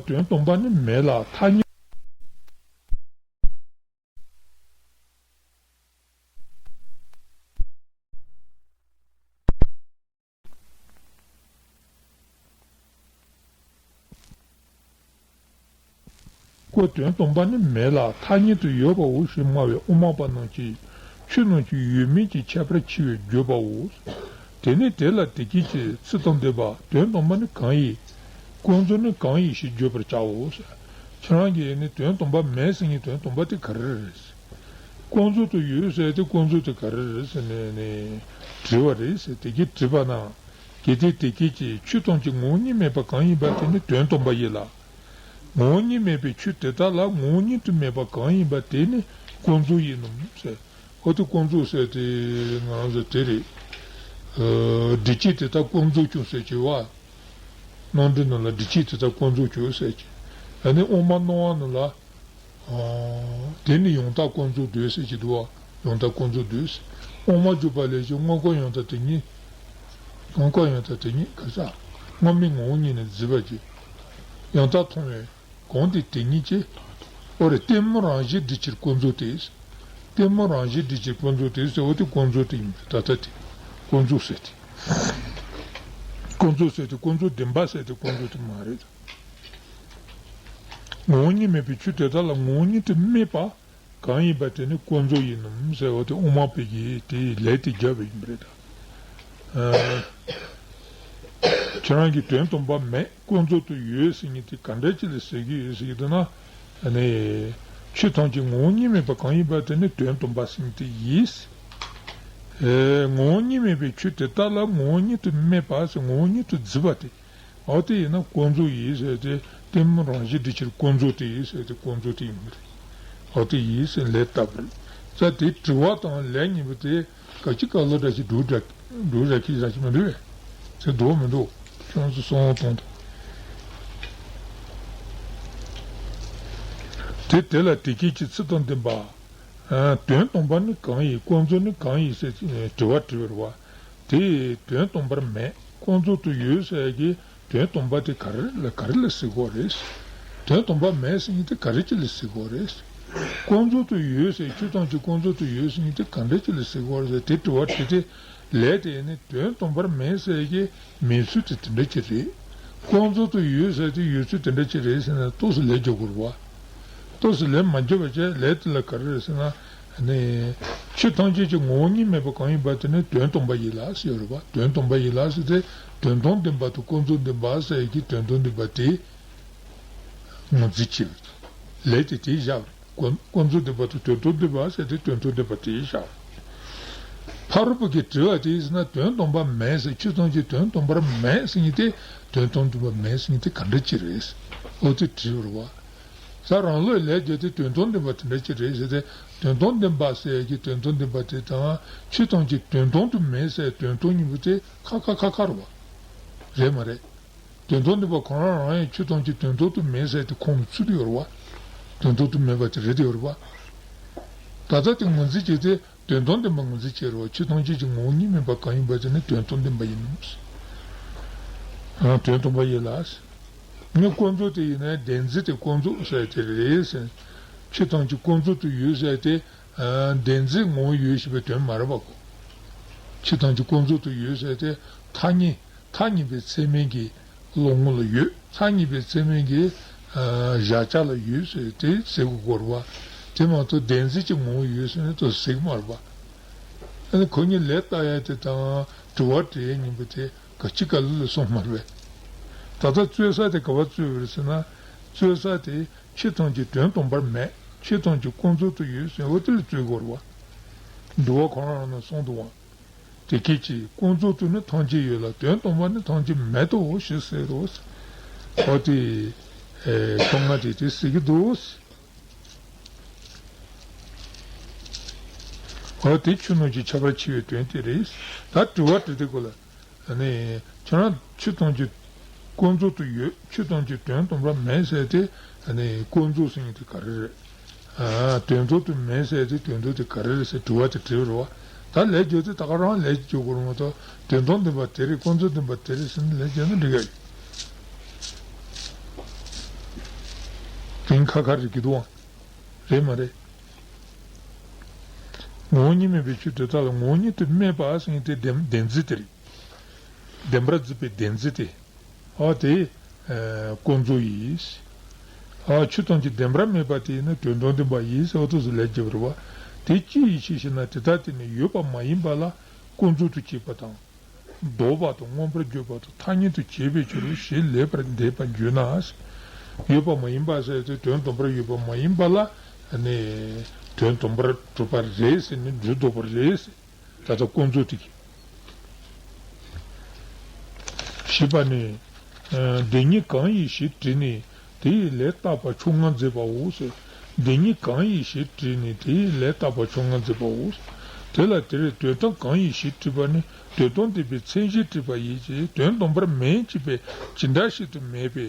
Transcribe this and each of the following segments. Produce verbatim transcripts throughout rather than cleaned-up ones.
དོན་སྟོང་པ་ནི་མེད་ལ་ཐ་སྙད། ཀོ་དོན་སྟོང་པ་ནི་མེད་ལ་ཐ་སྙད་དུ་ཡོད་པའོ་ཞེས་སྨྲ་བའི་དབུ་མ་པ་རྣམས་ཀྱིས་ཆོས་རྣམས་ཀྱི་ཡོད་མིན་གྱི་ཁྱད་པར་ཕྱེ་བའི་བརྗོད་པའོ། དེ་ནི་དེ་ལ་དེ་སྐད་ཅེས་ཚིག་དང་ལྡན་པ་དོན་སྟོང་པ་ནི་གང་ཡིན། ཀུན་རྫོབ་ནི་གང་ཡིན་ཞེས་བརྗོད་པར་བྱའོ། ཁྱེད་རང་གིས་ནི་དོན་སྟོང་པ་མེད་ཟེར་མཁན་དོན་སྟོང་པ་དེ་ག་རེ་རེད། ཀུན་རྫོབ་ཏུ་ཡོད་ཟེར་དེ་ཀུན་རྫོབ་དེ་ག་རེ་རེད་ཟེར་ནས་ནི་དྲི་བ་རེད་ཟེར། དེ་གིས་དྲིས་པ་ན། གལ་ཏེ་དེ་སྐད་ཅེས་ཆོས་ཐམས་ཅད་ངོ་བོ་ཉིད་མེད་པ་གང་ཡིན་པ་དེ་ནི་དོན་སྟོང་པ་ཡིན་ལ། ངོ་བོ་ཉིད་མེད་པའི་ཆོས་དེ་དག་ལ་ངོ་བོ་ཉིད་དུ་མེད་པ་གང་ཡིན་པ་དེ་ནི་ཀུན་རྫོབ་ཡིན་ནམ་ཟེར། འོ་དེ་ཀུན་རྫོབ་ཟེར་དེ་ང་རང་ཚོ་དེ་རེད། ཨ་སྒྲིབ་བྱེད་དེ་དག་ཀུན་རྫོབ་ཀྱང་ཟེར་གྱི་བ། རྣམ་འགྲེལ་ནང་ལ་སྒྲིབ་བྱེད་དེ་དག་ཀུན་རྫོབ་ཀྱང་ཟེར་གྱི། ཨ་ནི་དབུ་མ་སྣང་བ་ནང་ལ། ཨ་དེ་ནི་ཡང་དག་ཀུན་རྫོབ་འདོད་ཟེར་གྱི་འདུག་བ། ཡང་དག་ཀུན་རྫོབ་འདོད་ཟེར། དབུ་མ་འཇུག་པ་ལས་ཀྱང་དངོས་འགལ་ཡང་དག་དེ་ཉིད། དངོས་འགལ་ཡང་དག་དེ་ཉིད་ག་ས། དངོས་མེད་ངོ་བོ་ཉིད་ནི་བརྫི་བར་བྱེད། ཡང་དག་མཐོང་བས་གང་དེ་དེ་ཉིད་ཀྱི། འོ་རེ་གཏི་མུག་རང་བཞིན་སྒྲིབ་བྱེད་ཀུན་རྫོབ་སྟེ། གཏི་མུག་རང་བཞིན་སྒྲིབ་བྱེད་ཀུན་རྫོབ་སྟེ་ཟེར་བ་དེ་ཀུན་རྫོབ་དེ་ཡིན་པས་ད་ལྟ་དེ་ཀུན་རྫོབ་ཟེར་ཏེ། ཀུན་རྫོབ་ཟེར་ཏེ་ཀུན་རྫོབ་བདེན་པ་ཟེར་ཏེ་ཀུན་རྫོབ་དེ་མ་རེད། ངོ་བོ་ཉིད་མེད་པའི་ཆོས་དེ་དག་ལ་ངོ་བོ་ཉིད་དུ་དམིགས་པ་གང་ཡིན་པ་དེ་ནི་ཀུན་རྫོབ་ཡིན་ནམ་ཟེར་བ་དེ་དབུ་མ་པའི་གིས་དེའི་ལན་དེ་བརྒྱབ་པ་ཡིན་པ་རེད་ད། ཨ་ཁྱེད་རང་གིས་དོན་སྟོང་པ་མེད་ཀུན་རྫོབ་ཏུ་ཡོད་ཟེར་མཁན་དེ་ག་འདྲ་ཅིག་ལ་ཟེར་གྱི་ཡོད་ཟེར་གྱི་འདུག་ན། ཨ་ནི་ཆོས་ཐམས་ཅད་ངོ་བོ་ཉིད་མེད་པ་གང་ཡིན་པ་དེ་ནི་དོན་སྟོང་པ་ཟེར་མཁན་དེ་ཡིན། ཨེ་ངོ་བོ་ཉིད་མེད་པའི་ཆོས་དེ་དག་ལ་ངོ་བོ་ཉིད་དུ་དམིགས་པ་ཟེར་ངོ་བོ་ཉིད་དུ་བརྫི་བ་དེ། འོ་དེ་ཡིན་ན་ཀུན་རྫོབ་ཡིན་ཟེར་ཏེ་གཏི་མུག་རང་བཞིན་སྒྲིབ་བྱེད་ཀུན་རྫོབ་དེ་ཡིན་ཟེར་ཏེ་ཀུན་རྫོབ་དེ་ཡིན་པ་རེད། འོ་དེ་ཡིན་ཟེར་ལན་བཏབ་པ་རེད། ས་དེ་དྲི་བ་དང་ལན་གཉིས་པོ་དེ་ག་ཅི་ག་ལོ་འདྲ་ཞིག་འགྲོ་འདྲ་འགྲོ་འདྲ་ཁྱི་འདྲ་ཞིག་མི་འདུག་བས། དེ་འགྲོ་མི་འདུག་ཁྱོད་ཚོ་གསུང་དང་དེ་དེ་ལ་དེ་སྐད་ཅེས་ཚིག་དང་ལྡན་པ། ཨ་དོན་སྟོང་པ་ནི་གང་ཡིན་ཀུན་རྫོབ་ནི་གང་ཡིན་ཟེར་དྲི་བ་དྲི་བར་བ། དེ་དོན་སྟོང་པར་མེད་ཀུན་རྫོབ་ཏུ་ཡོད་ཟེར་གྱི་དོན་སྟོང་པ་དེ་ག་རེ་ལ་ག་རེ་ལ་ཟེར་དགོས་རེད། དོན་སྟོང་པ་མེད་ཟེར་མཁན་དེ་ག་རེ་ཅིག་ལ་ཟེར་དགོས་རེད། ཀུན་རྫོབ་ཏུ་ཡོད་ཟེར་ཆོས་ཐམས་ཅད་ཀུན་རྫོབ་ཏུ་ཡོད་ཟེར་མཁན་དེ་ག་འདྲ་ཅིག་ལ་ཟེར་དགོས་རེད་ཟེར་དེ་དྲི་བ་དྲི་སྟེ་ལན་དེ་ནི་དོན་སྟོང་པར་མེད་ཟེར་གྱི་མེད་ཚུལ་དེ་དེ་འདྲ་ཅིག་རེད། ཀུན་རྫོབ་ཏུ་ཡོད་ཟེར་དེ་ཡོད་ཚུལ་དེ་འདྲ་ཅིག་རེད་ཟེར་ན་ཏོག་ཙམ་ལན་རྒྱག་དགོས་རེད་བ། ཏོག་ཙམ་ལན་མ་རྒྱབ་པ་བྱས་ལན་དེ་ལ་ག་རེ་རེད་ཟེར་ན། ནི། ཆོས་ཐམས་ཅད་ཀྱི་ངོ་བོ་ཉིད་མེད་པ་གང་ཡིན་པ་དེ་ནི་དོན་སྟོང་པ་ཡིན་ལ་ཟེར་ཡོད་རེད་པ། དོན་སྟོང་པ་ཡིན་ལ་ཟེར་ཏེ་དོན་སྟོང་བདེན་པ་དང་ཀུན་རྫོབ་བདེན་པ་ཟེར་གྱི་དོན་སྟོང་བདེན་པ་དེ་ངོས་འཛིན་བྱེད་པ། ལན་དེ་དེས་བཞག་པ་རེད། ཀུན་ཀུན་རྫོབ་བདེན་པ་དང་དོན་སྟོང་བདེན་པ་ཟེར་ཏེ་དོན་སྟོང་བདེན་པ་དེས་བཞག་པ་རེད། ཕ་རོལ་པོ་གི་དྲི་བ་དེ་ཡིན་ཟེར་ན་དོན་སྟོང་པ་མེད་ཟེར་ཆོས་ཐམས་ཅད་དོན་སྟོང་པར་མེད་ཟེར་མཁན་དེ་དོན་སྟོང་བདེན་པ་མེད་ཟེར་མཁན་དེ་ག་འདྲ་ཅིག་རེད། འོ་དེ་དྲིས་པ་རེད་བ། ས་རང་ལུགས་ལས་བརྗོད་དེ་དོན་སྟོང་བདེན་པ་དེ་འདྲ་ཅིག་རེད་ཟེར་ཏེ་དོན་སྟོང་བདེན་པ་ཟེར་གྱི་དོན་སྟོང་བདེན་པ་དེ་དང་ཆོས་ཐམས་ཅད་དོན་སྟོང་དུ་མེད་ཟེར་དོན་སྟོང་གཉིས་པོ་དེ་ཁ་ཁ་ཁ་ཁ་རེད་བ། རེད་མ་རེད། དོན་སྟོང་བདེན་པ་ཁོ་རང་རང་ཡང་ཆོས་ཐམས་ཅད་དོན་སྟོང་དུ་མེད་ཟེར་ཏེ་ཁོངས་ནས་ཚུད་དེ་ཡོད་རེད་བ། དོན་སྟོང་དུ་མེད་པ་དེ་རེད་དེ་ཡོད་རེད་བ། ད་ལྟ་དེ་ངོས་འཛིན་བྱས་ཏེ་དོན་སྟོང་བདེན་པ་ངོས་འཛིན་བྱས་རེད་བ། ཆོས་ཐམས་ཅད་ཀྱི་ངོ་བོ་ཉིད་མེད་པ་གང་ཡིན་པ་དེ་ནི་དོན་སྟོང་བདེན་པ་ཡིན་ནོ། ཨ་དོན་སྟོང་པ་ཡིན་ལ། ངས་ཀུན་རྫོབ་དེ་ཡིན་ན་བདེན་འཛིན་དེ་ཀུན་རྫོབ་ཟེར་དེ་རེད་ཟེར། ཆོས་ཐམས་ཅད་ཀུན་རྫོབ་ཏུ་ཡོད་ཟེར་དེ། ཨ་བདེན་འཛིན་ངོ་བོ་ཡོད་ཞེས་པའི་དོན་མ་རེད་པ་གོ། ཆོས་ཐམས་ཅད་ཀུན་རྫོབ་ཏུ་ཡོད་ཟེར་དེ་ཐ་སྙད་ཐ་སྙད་པའི་ཚད་མིན་གྱི་བློ་ངོ་ལ་ཡོད། ཐ་སྙད་པའི་ཚད་མིན་གྱི་ཨ་བཞག་བྱ་ལ་ཡོད་ཟེར་དེ་ཟེར་དགོས་རེད་པ། དེ་མ་གཏོགས་བདེན་འཛིན་གྱི་ངོ་བོ་ཡོད་ཟེར་ནས་ཏོག་ཙམ་ཟེར་གྱི་མ་རེད་པ། ཨ་ནི་ཁོ་གཉིས་ལན་བཏབ་ཡ་དེ་དང་དྲི་བ་དྲི་ཡའི་སྙིང་པོ་དེ་ག་ཅི་ག་ལ་ལ་སོང་མ་རེད་པས། ད་ལྟ་རྩོད་ས་དེ་ག་པར་རྩོད་པ་རེད་ཟེར་ན། རྩོད་ས་དེ་ཆོས་ཐམས་ཅད་དོན་སྟོང་པར་མེད། ཆོས་ཐམས་ཅད་ཀུན་རྫོབ་ཏུ་ཡོད་ཟེར་འོ་དེ་ལ་རྩོད་དགོས་རེད་པ། འདུལ་བ་ཁོ་རང་རང་ནས་གསུངས་འདུག་པ། དེ་སྐད་ཅེས་ཀུན་རྫོབ་ཏུ་ནི་ཐམས་ཅད་ཡོད་ལ་དོན་སྟོང་པ་ནི་ཐམས་ཅད་མེད་དོ་ཞེས་ཟེར་རོ། འོ་དེ་ཨེ་ཁོ་ང་དེ་དེ་ཟེར་གྱི་འདུག་འོ་དེ་ཆོས་རྣམས་ཀྱི་ཁྱད་པར་ཕྱེ་བའི་དོན་དེ་རེད། ད་དྲི་བ་དྲི་དེ་གོ་ལ། ཨ་ནི་ཁྱེད་རང་ཆོས་ཐམས་ཅད་ཀུན་རྫོབ་ཏུ་ཡོད། ཆོས་ཐམས་ཅད་དོན་སྟོང་པར་མེད་ཟེར་ཏེ་ཨ་ནི་ཀུན་རྫོབ་ཟེར་མཁན་དེ་ག་རེ་རེད། ཨ་དོན་རྫོབ་ཏུ་མེད་ཟེར་ཏེ་དོན་རྫོབ་དེ་ག་རེ་རེད་ཟེར་དྲི་བ་དེ་དྲིས་པ་རེད་པ། ད་ལན་རྒྱག་དུས་ད་ག་རང་ལན་རྒྱག་དགོས་རེད་མ་གཏོགས་དོན་སྟོང་བདེན་པ་དེ་རེད་ཀུན་རྫོབ་བདེན་པ་དེ་རེད་ཟེར་ནས་ལན་རྒྱག་ན་འགྲིག་གི་རེད། ཡིན་ཁ་ཁ་རེད་ཀྱི་འདུག་ཨང་། རེད་མ་རེད། ངོ་བོ་ཉིད་མེད་པའི་ཆོས་དེ་དག་ལ་ངོ་བོ་ཉིད་དུ་སྨྲས་པ་ཟེར་མཁན་དེ་བདེན་བདེན་འཛིན་དེ་རེད། བདེན་པར་འཛིན་པའི་བདེན་འཛིན་དེ། ཨ་དེ། ཨ་ཀུན་རྫོབ་ཡིན། ཨ་ཆོས་ཐམས་ཅད་བདེན་པར་སྨྲས་པ་དེ་ནི་དོན་དམ་བདེན་པ་ཡིན་ཟེར་བ་དེ་ཚོ་ལས་རྒྱབ་རེད་བ། དེ་ཅི་ཡིས་ཤེས་ཞེ་ན། དེ་ལྟར་དེ་ནི་ཡོད་པ་མ་ཡིན་པ་ལ་ཀུན་རྫོབ་ཏུ་བྱེད་པ་དང་། ལྡོག་པ་དང་མངོན་པར་བརྗོད་པ་དང་ཐ་སྙད་དུ་བྱས་པའི་ཕྱིར་རོ་ཞེས་ལེགས་པར་འདེབས་པར་འགྱུར་ན། ཡོད་པ་མ་ཡིན་པ་ཟེར་ཏེ་དོན་དམ་པར་ཡོད་པ་མ་ཡིན་པ་ལ་ནི་དོན་དམ་པར་གྲུབ་པ་རེད་ཟེར་ནས་སྒྲོ་འདོགས་པ་རེད་ཟེར། ད་ལྟ་ཀུན་རྫོབ་དེ་གི། ཞེས་པ་ནི། འདི་ཉིད་གང་ཡིན་ཞེས་དྲིས་ནས་དེ་ཡི་ལན་བཏབ་པ་ཕྱོགས་སྔ་མཛད་པའོ་ཟེར། འདི་ཉིད་གང་ཡིན་ཞེས་དྲིས་ནས་དེ་ཡི་ལན་བཏབ་པ་ཕྱོགས་སྔ་མཛད་པའོ་ཟེར། དེ་ལ་དེར་དོན་དམ་གང་ཡིན་ཞེས་དྲིས་པ་ནི་དོན་དམ་བདེན་པའི་མཚན་གཞིར་དྲིས་པ་ཡིན་གྱི། དོན་དམ་པར་མིན་ཅེས་པའི་ཇི་འདྲ་ཞིག་ཏུ་མེད་པའི་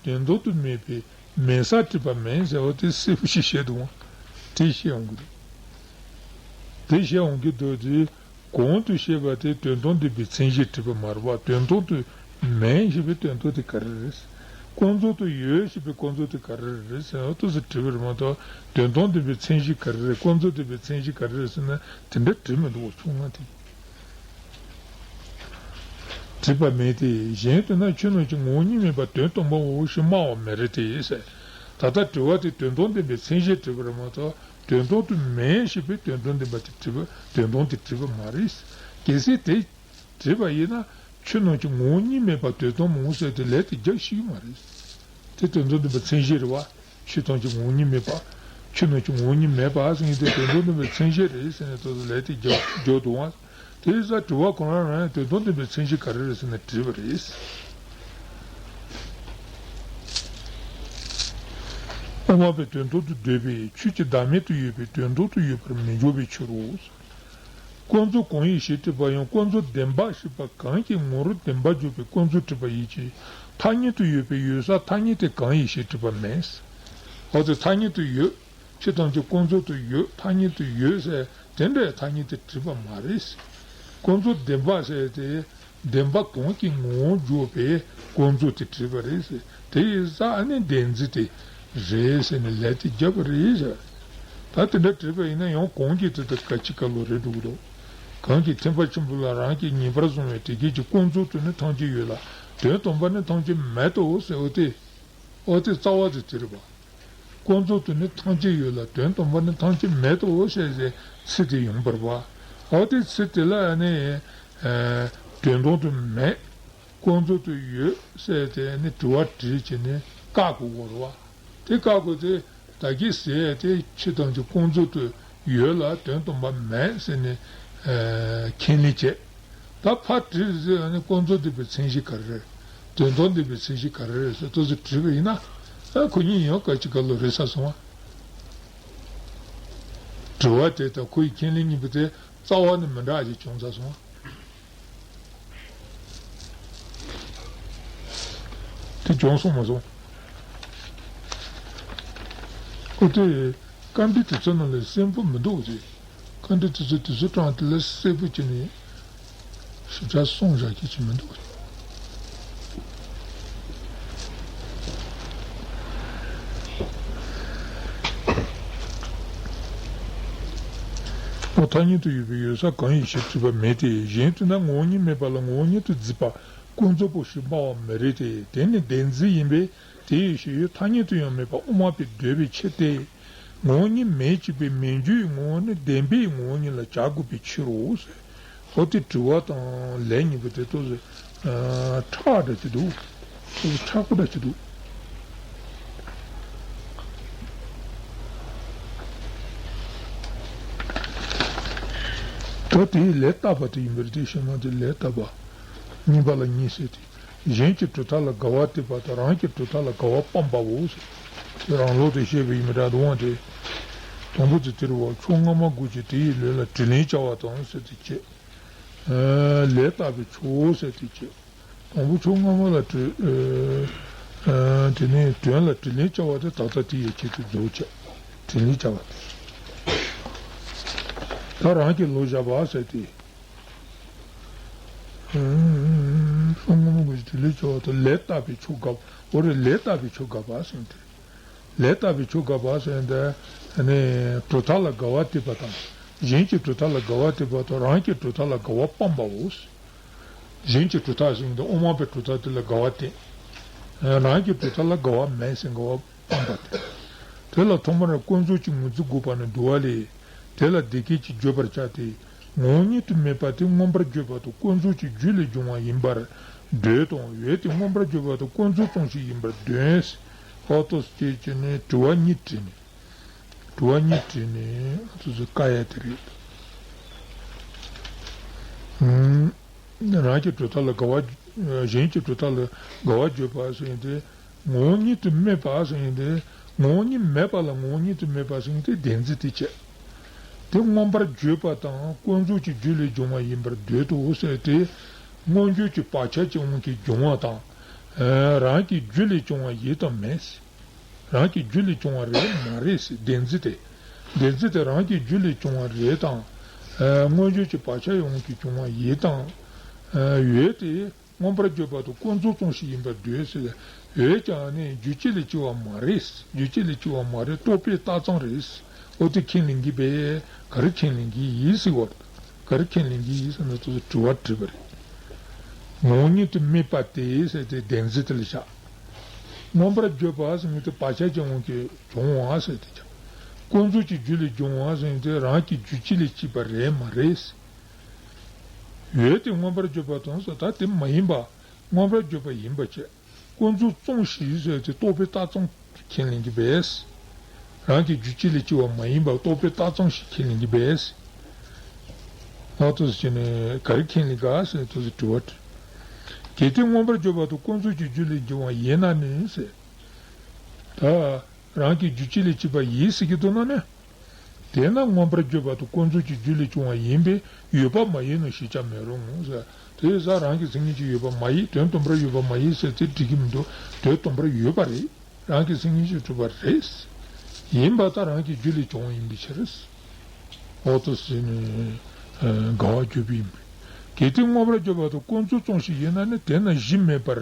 དོན་དམ་དུ་མེད་པའི་མེད་སར་དྲིས་པ་མིན་ཟེར་བ་དེ་གསལ་པོ་ཞིག་བཤད་འདུག་ཨང་། དེ་བཤད་འོང་གི་འདུག་དེ་བཤད་འོང་གི་འདུག་དེ། གོང་དུ་བཤད་པ་དེ་དོན་དམ་བདེན་པའི་མཚན་གཞིར་དྲིས་པ་མ་རེད་པ། དོན་དམ་དུ་མེད་ཞེས་པའི་དོན་དམ་དེ་ག་རེ་རེད། ཀུན་རྫོབ་ཏུ་ཡོད་ཞེས་པའི་ཀུན་རྫོབ་དེ་ག་རེ་རེད་ཟེར་ན་ཏོག་ཙམ་དྲིས་པ་རེད་མ་གཏོགས་དོན་དམ་བདེན་པའི་མཚན་གཞི་ག་རེ་རེད། ཀུན་རྫོབ་བདེན་པའི་མཚན་གཞི་ག་རེ་རེད་ཟེར་ན་དེ་འདྲ་དྲིས་མི་འདུག་བ། ཕྱོགས་སྔ་དེ་དྲིས་པ་མེད་དེ། གཞན་དུ་ན་ཆོས་རྣམས་ཀྱི་ངོ་བོ་ཉིད་མེད་པ་དོན་དམ་པའོ་ཞེས་སྨྲ་བ་མི་རིགས་ཏེ་ཟེར། ད་ལྟ་དྲི་བ་དེ་དོན་དམ་བདེན་པའི་མཚན་གཞིར་དྲིས་པ་རེད་མ་གཏོགས། དོན་དམ་དུ་མེད་ཞེས་པའི་དོན་དམ་བདེན་པ་དེ་དྲིས་པ་དོན་དམ་དེ་དྲིས་པ་མ་རེད། གལ་སྲིད་དེ་དྲིས་པ་ཡིན་ན་ཆོས་རྣམས་ཀྱི་ངོ་བོ་ཉིད་མེད་པ་དོན་དམ་མོ་ཟེར་ཏེ་ལན་དེ་རྒྱག་ཤེས་ཀྱི་མ་རེད། དེ་དོན་དམ་བདེན་པའི་མཚན་གཞི་རེད་བ། ཆོས་ཐམས་ཅད་ངོ་བོ་ཉིད་མེད་པ། ཆོས་རྣམས་ཀྱི་ངོ་བོ་ཉིད་མེད་པ་ཟེར་མཁན་དེ་དོན་དམ་བདེན་པའི་མཚན་གཞི་རེད་ཟེར་ནས་དོན་དུ་ལན་དེ་རྒྱག་རྒྱག་འདུག་བ། དེ་ཡིན་ཙང་དྲི་བ་ཁོ་རང་རང་ཡང་དོན་དམ་བདེན་པའི་མཚན་གཞི་ག་རེ་རེད་ཟེར་ནས་དྲིས་པ་རེད། དབུ་མ་པའི་དོན་དམ་དུ་འདོད་པས་ཆོས་ཀྱི་བདག་མེད་དུ་ཡོད་པའི་དོན་དམ་དུ་ཡོད་པར་མི་འཇོག་པའི་ཕྱིར་རོ། ཀུན་རྫོབ་གང་ཡིན་ཞེས་དྲིས་པ་ཡང་ཀུན་རྫོབ་བདེན་པ་ཞེས་པ་གང་གིས་ངོ་བོར་བདེན་པར་འཇོག་པའི་ཀུན་རྫོབ་དྲིས་པ་ཡིན་གྱི། ཐ་སྙད་དུ་ཡོད་པའི་ཡོད་ས་ཐ་སྙད་དེ་གང་ཡིན་ཞེས་དྲིས་པ་མེད། འོ་དེ་ཐ་སྙད་དུ་ཡོད། ཆོས་ཐམས་ཅད་ཀུན་རྫོབ་ཏུ་ཡོད། ཐ་སྙད་དུ་ཡོད་ཟེར་དེ་འདྲའི་ཐ་སྙད་དེ་དྲིས་པ་མ་རེད། ཀུན་རྫོབ་བདེན་པ་ཟེར་ཏེ་བདེན་པ་གང་གིས་ངོ་བོར་འཇོག་པའི་ཀུན་རྫོབ་དེ་དྲིས་པ་རེད་ཟེར། དེ་ཡིན་ཙང་ཨ་ནི་བདེན་འཛིན་དེ་རེད་ཟེར་ནས་ལན་དེ་བརྒྱབ་པ་རེད་ཟེར། ད་དེ་འདྲ་དྲིས་པ་ཡིན་ན་ཡང་གང་གིས་དེ་ལྟར་ག་ཅི་ག་ལོ་རེད་འདུག་གདོང་། གང་གིས་ཐེག་པ་ཆེན་པོ་ལ་རང་གིས་ངེས་པར་བཟུང་བའི་དེ་སྐད་ཀྱི་ཀུན་རྫོབ་ཏུ་ནི་ཐམས་ཅད་ཡོད་ལ་དོན་དམ་པར་ནི་ཐམས་ཅད་མེད་དོ་ཟེར་བ་དེ། འོ་དེ་རྩ་བ་དེ་དེ་རེད་པ། ཀུན་རྫོབ་ཏུ་ནི་ཐམས་ཅད་ཡོད་ལ་དོན་དམ་པར་ནི་ཐམས་ཅད་མེད་དོ་ཞེས་ཟེར་ཚིག་དེ་ཡོང་བར་བ། འོ་དེ་ཚིག་དེ་ལ་ནི་དོན་དམ་དུ་མེད། ཀུན་རྫོབ་ཏུ་ཡོད་ཟེར་ཏེ་ནི་དྲི་བ་དྲིས་བྱས་ནས་བཀག་དགོས་པ་རེད་བ། དེ་བཀག་དགོས་དེ་ད་གིན་ཟེར་ཏེ་ཆོས་ཐམས་ཅད་ཀུན་རྫོབ་ཏུ་ཡོད་ལ་དོན་དམ་པར་མེད་ཟེར་ནས་ཁས་ལེན་བྱས། ད་ཕར་དྲིས་ཟེར་ནས་ཀུན་རྫོབ་བདེན་པའི་མཚན་གཞི་ག་རེ་རེད། དོན་དམ་བདེན་པའི་མཚན་གཞི་ག་རེ་རེད་ཟེར་ཏོག་ཙམ་དྲིས་པ་ཡིན་ན། ཨ་ཁོ་གཉིས་ཡང་ག་ཅི་ག་ལོ་རེད་ས་སོང་བ། དྲི་བ་དེ་དང་ཁོ་ཡི་ཁས་ལེན་གཉིས་པོ་དེ་རྩ་བ་ནས་མི་འདྲ་ཞིག་བྱུང་ས་སོང་བ། དེ་བྱུང་སོང་མ་སོང་། ཨོ་དེ། བཀའ་འདྲི་དེ་ཚོ་ནང་ལ་གསལ་པོ་མི་འདུག་ཅེས། བཀའ་འདྲི་དེ་ཚོ་དུས་ཚོད་གྲངས་དེ་ལ་གསལ་པོ་བྱས་ནས་ཞིབ་ཆ་གསུངས་བཞག་རྒྱུ་ཅིག་མི་འདུག་ཨོ་ཐ་སྙད་དུ་ཡོད་པའི་ཡོད་ས་གང་ཡིན་ཞེས་དྲིས་པ་མེད་དེ། གཞན་དུ་ན་ངོ་བོ་ཉིད་མེད་པ་ལ་ངོ་བོ་ཉིད་དུ་འཛིན་པ་ཀུན་རྫོབ་པོ་ཞེས་སྨྲ་བ་མི་རིགས་ཏེ། དེ་ནི་བདེན་འཛིན་ཡིན་པས། དེ་ཡི་ཕྱིར་ཐ་སྙད་དུ་ཡང་མེད་པ་དབུ་མ་པས་འདོད་པའི་ཕྱིར་ཏེ། ངོ་བོ་ཉིད་མེད་ཅེས་པའི་མི་འགྱུར་བའི་ངོ་བོ་ནི་བདེན་པའི་ངོ་བོ་ཉིད་ལ་བྱ་དགོས་པའི་ཕྱིར་རོ་ཟེར། འོ་དེ་དྲི་བ་དང་ལན་གཉིས་པོ་དེ་ཏོག་ཙམ་ཨ་ཁྲག་འདྲ་ཅིག་འདུག་ཏོག་ཙམ་ཁྲག་པོ་འདྲ་ཅིག་འདུག་ད་དེའི་ལན་བཏབ་པ་དེ་ཡིན་པར་དེ་ཤེས་ན་དེ་ལན་བཏབ་པ། གཉིས་པ་ལ་གཉིས་ཟེར་ཏེ། གཞན་གྱི་གྲུབ་མཐའ་ལ་དགག་པ་བཏབ་པ་དང་རང་གི་གྲུབ་མཐའ་ལ་དགག་པ་སྤངས་པའོ་ཟེར། དེ་རང་ལུགས་དེ་བཤད་པ་ཡིན་པ་འདྲ་འདུག་དབང་དེ། དང་པོ་དེ་དེར་བ་ཕྱོགས་སྔ་མ་དགོས་ཀྱི་དེ་ཡི་ལན་ལ་དྲིས་ལན་བྱ་བ་དང་ཟེར་ཏེ་བྱས། ལན་བཏབ་པའི་ཕྱོགས་ཟེར་ཏེ་བྱས། དང་པོ་ཕྱོགས་སྔ་མ་ལ་དྲི། དེ་ནས་དོན་ལ་དྲིས་ལན་བྱ་བ་དེ་ད་ལྟ་དེ་ཡི་ཆེད་དུ་རྫོགས་བྱས། དྲིས་ལན་བྱ་བ་དེ། ད་རང་གི་ལུགས་བཞག་པ་ཟེར་ཏེ། ཕྱོགས་སྔ་མ་དགོས་ཀྱི་དེ་ལས་ཆེ་བ་དང་ལན་བཏབ་པའི་ཕྱོགས་དགག་འོ་རེད། ལན་བཏབ་པའི་ཕྱོགས་དགག་པ་ཟེར་ཏེ། ལས་ལྟ་བུའི་ཆོས་དགག་པ་ཟེར་ཡིན་ཏེ། ནི་གྲུབ་མཐའ་ལ་དགག་པ་འཐེབ་པ་དང་། གཞན་གྱི་གྲུབ་མཐའ་ལ་དགག་པ་འཐེབ་པ་དང་། རང་གི་གྲུབ་མཐའ་ལ་དགག་པ་སྤངས་པའོ། གཞན་གྱི་གྲུབ་མཐའ་ཟེར་ཡིན་ཏེ། དབུ་མ་པའི་གྲུབ་མཐའ་དེ་ལ་དགག་པ་འཐེབ། རང་གི་གྲུབ་མཐའ་ལ་དགག་པ་མེད་ཟེར་དགག་པ་སྤངས་པ་སྟེ། དེ་ལ་ཐོག་མར་ཀུན་རྫོབ་ཀྱི་ངོས་འཛིན་དགོས་པ་ནི་འདུལ་བ་ལས། དེ་ལ་དེ་སྐད་ཅེས་བརྗོད་པར་བྱ་སྟེ། ངོ་བོ་ཉིད་དུ་མེད་པ་དེ་མངོན་པར་བརྗོད་པ་དང་ཀུན་རྫོབ་ཀྱི་རྒྱུ་ལས་བྱུང་བ་ཡིན་པར་འདོད་དང་། འོད་དེ་མངོན་པར་བརྗོད་པ་དང་ཀུན་རྫོབ་ཙམ་ཞིག་ཡིན་པར་འདོད། ཧོ་ཏོ་སྐྱེས་ཀྱི་ནི་དྲི་བ་གཉིས་དྲིས་ནས། དྲི་བ་གཉིས་དྲིས་ནས་སོ་སོའི་བཀའ་ཡ་དེ་རེད། ཨུམ། རང་གི་གྲུབ་མཐའ་ལ་དགག་པ། གཞན་གྱི་གྲུབ་མཐའ་ལ་དགག་པ་བརྗོད་པ་ཟེར་ཡིན་ཏེ། ངོ་བོ་ཉིད་དུ་མེད་པ་ཟེར་ཡིན་ཏེ། ངོ་བོ་ཉིད་མེད་པ་ལ་ངོ་བོ་ཉིད་དུ་མེད་པ་ཟེར་ཡིན་ཏེ་བདེན་འཛིན་དེ་བྱས། དེ་མངོན་པར་བརྗོད་པ་དང་ཀུན་རྫོབ་ཀྱི་རྒྱུ་ལས་བྱུང་བ་ཡིན་པར་འདོད་དོ་ཟེར་ཏེ། མངོན་བརྗོད་ཀྱི་བག་ཆགས་ཀྱི་དབང་གིས་བྱུང་བ་དང་། རང་གི་རྒྱུ་ལས་བྱུང་བ་ཡིན་དང་མིན། རང་གི་རྒྱུ་ལས་བྱུང་བ་རེད་མ་རེད་ཟེར། བདེན་འཛིན་དེ། བདེན་འཛིན་དེ་རང་གི་རྒྱུ་ལས་བྱུང་བ་རེད་དང་། ཨ། མངོན་བརྗོད་ཀྱི་བག་ཆགས་ཡོངས་ཀྱིས་བྱུང་བ་ཡིན་དང་། ཨ། འོད་དེ་མངོན་པར་བརྗོད་པ་དང་ཀུན་རྫོབ་ཙམ་ཞིག་ཡིན་པར་འདོད་ཟེར། འོད་ཀྱང་ནི་རྒྱུ་སྤྱི་ལས་སྐྱེ་བ་མ་རེད། རྒྱུ་སྤྱི་ལས་སྐྱེ་བ་མ་རེད། རྟོག་པས་བཏགས་ཙམ་རེད། འོ་དེ་ཁས་ལེན་གྱི་པས། ག་རེ་ཁས་ལེན་གྱི་ཡིན་ཟེར་བ། ག་རེ་ཁས་ལེན་གྱི་ཡིན་ཟེར་ན་དེ་ཚོ་དྲི་བ་དྲིས་པ་རེད། ངོ་བོ་ཉིད་དུ་མེད་པ་དེ་ཟེར་ཏེ་བདེན་འཛིན་དེ་ལ་བཞག། མངོན་པར་བརྗོད་པ་ཟེར་མཁན་དེ་བག་ཆགས་ཀྱི་དབང་གིས་བྱུང་བ་ཟེར་ཏེ་ཀྱང་། ཀུན་རྫོབ་ཀྱི་རྒྱུ་ལས་བྱུང་བ་ཟེར་མཁན་དེ་རང་གི་རྒྱུ་སྤྱི་ལས་སྐྱེས་པ་རེད་མ་རེད། འོད་དེ་མངོན་པར་བརྗོད་པ་དང་ཟེར། ད་དེ་མ་ཡིན་པ། མངོན་པར་བརྗོད་པ་ཡིན་པ་བྱས། ཀུན་རྫོབ་ཙམ་ཞིག་ཟེར་ཏེ་རྟོག་པས་བཏགས་ཙམ་ཁས་ལེན་གྱི་པས། རང་གི་རྒྱུ་སྤྱི་ལས་སྐྱེ་བ་མ་ཡིན་པ་རྟོག་པས་བཏགས་ཙམ་ཞིག་ཁས་ལེན་གྱི་པས། ཨ། དེ་ཚོ་བྱས་ནས་ག་རེ་ཁས་ལེན་ག་ཟེར་དེ་ཚོ་དྲི་བ་དྲིས། གལ་ཏེ་མངོན་པར་བརྗོད་པ་དང་ཀུན་རྫོབ་ཀྱི་རྒྱུ་ལས་བྱུང་བ་ཡིན་ན་ནི་ཟེར། ད་རང་གི་རྒྱུ་སྤྱི་ལས་སྐྱེས་པ་ཡིན་ཟེར་གྱི་འདུག་ན་ནི། དེས་ན་མངོན་པར་བརྗོད་པ་དང་ཀུན་རྫོབ་ཀྱི་རྒྱུ་ལས་བྱུང་བ་ཡིན་པས་ཡོད་པ་མ་ཡིན་ནོ་ཞེས་བྱར་མི་རུང་ངོ་ཟེར། དེ་ཡིན་ཙང་རང་གི་མཚན་ཉིད་ཀྱིས་ཡོད་པ་མ་ཡིན། དོན་དམ་པར་ཡོད་པ་མ་ཡིན་ཟེར་དེ་འགྲིག་གི་མི་འདུག། དོན་དམ་པར་ཡོད་པ་རེད། རང་གི་མཚན་ཉིད་ཀྱིས་གྲུབ་པ་རེད། ཡིན་པ་དང་རང་གི་རྒྱུ་ལས་བྱུང་བ་ཡིན་པའི་ཕྱིར། འོ་དེ་ཟེར་ནས་དགག་པ་བརྗོད་པ་ཡིན་པས། གལ་ཏེ་མངོན་པར་བརྗོད་པ་དང་ཀུན་རྫོབ་ཙམ་ཞིག་ཡིན་ན་ནི། དེས་ན་གཞི་མེད་པར་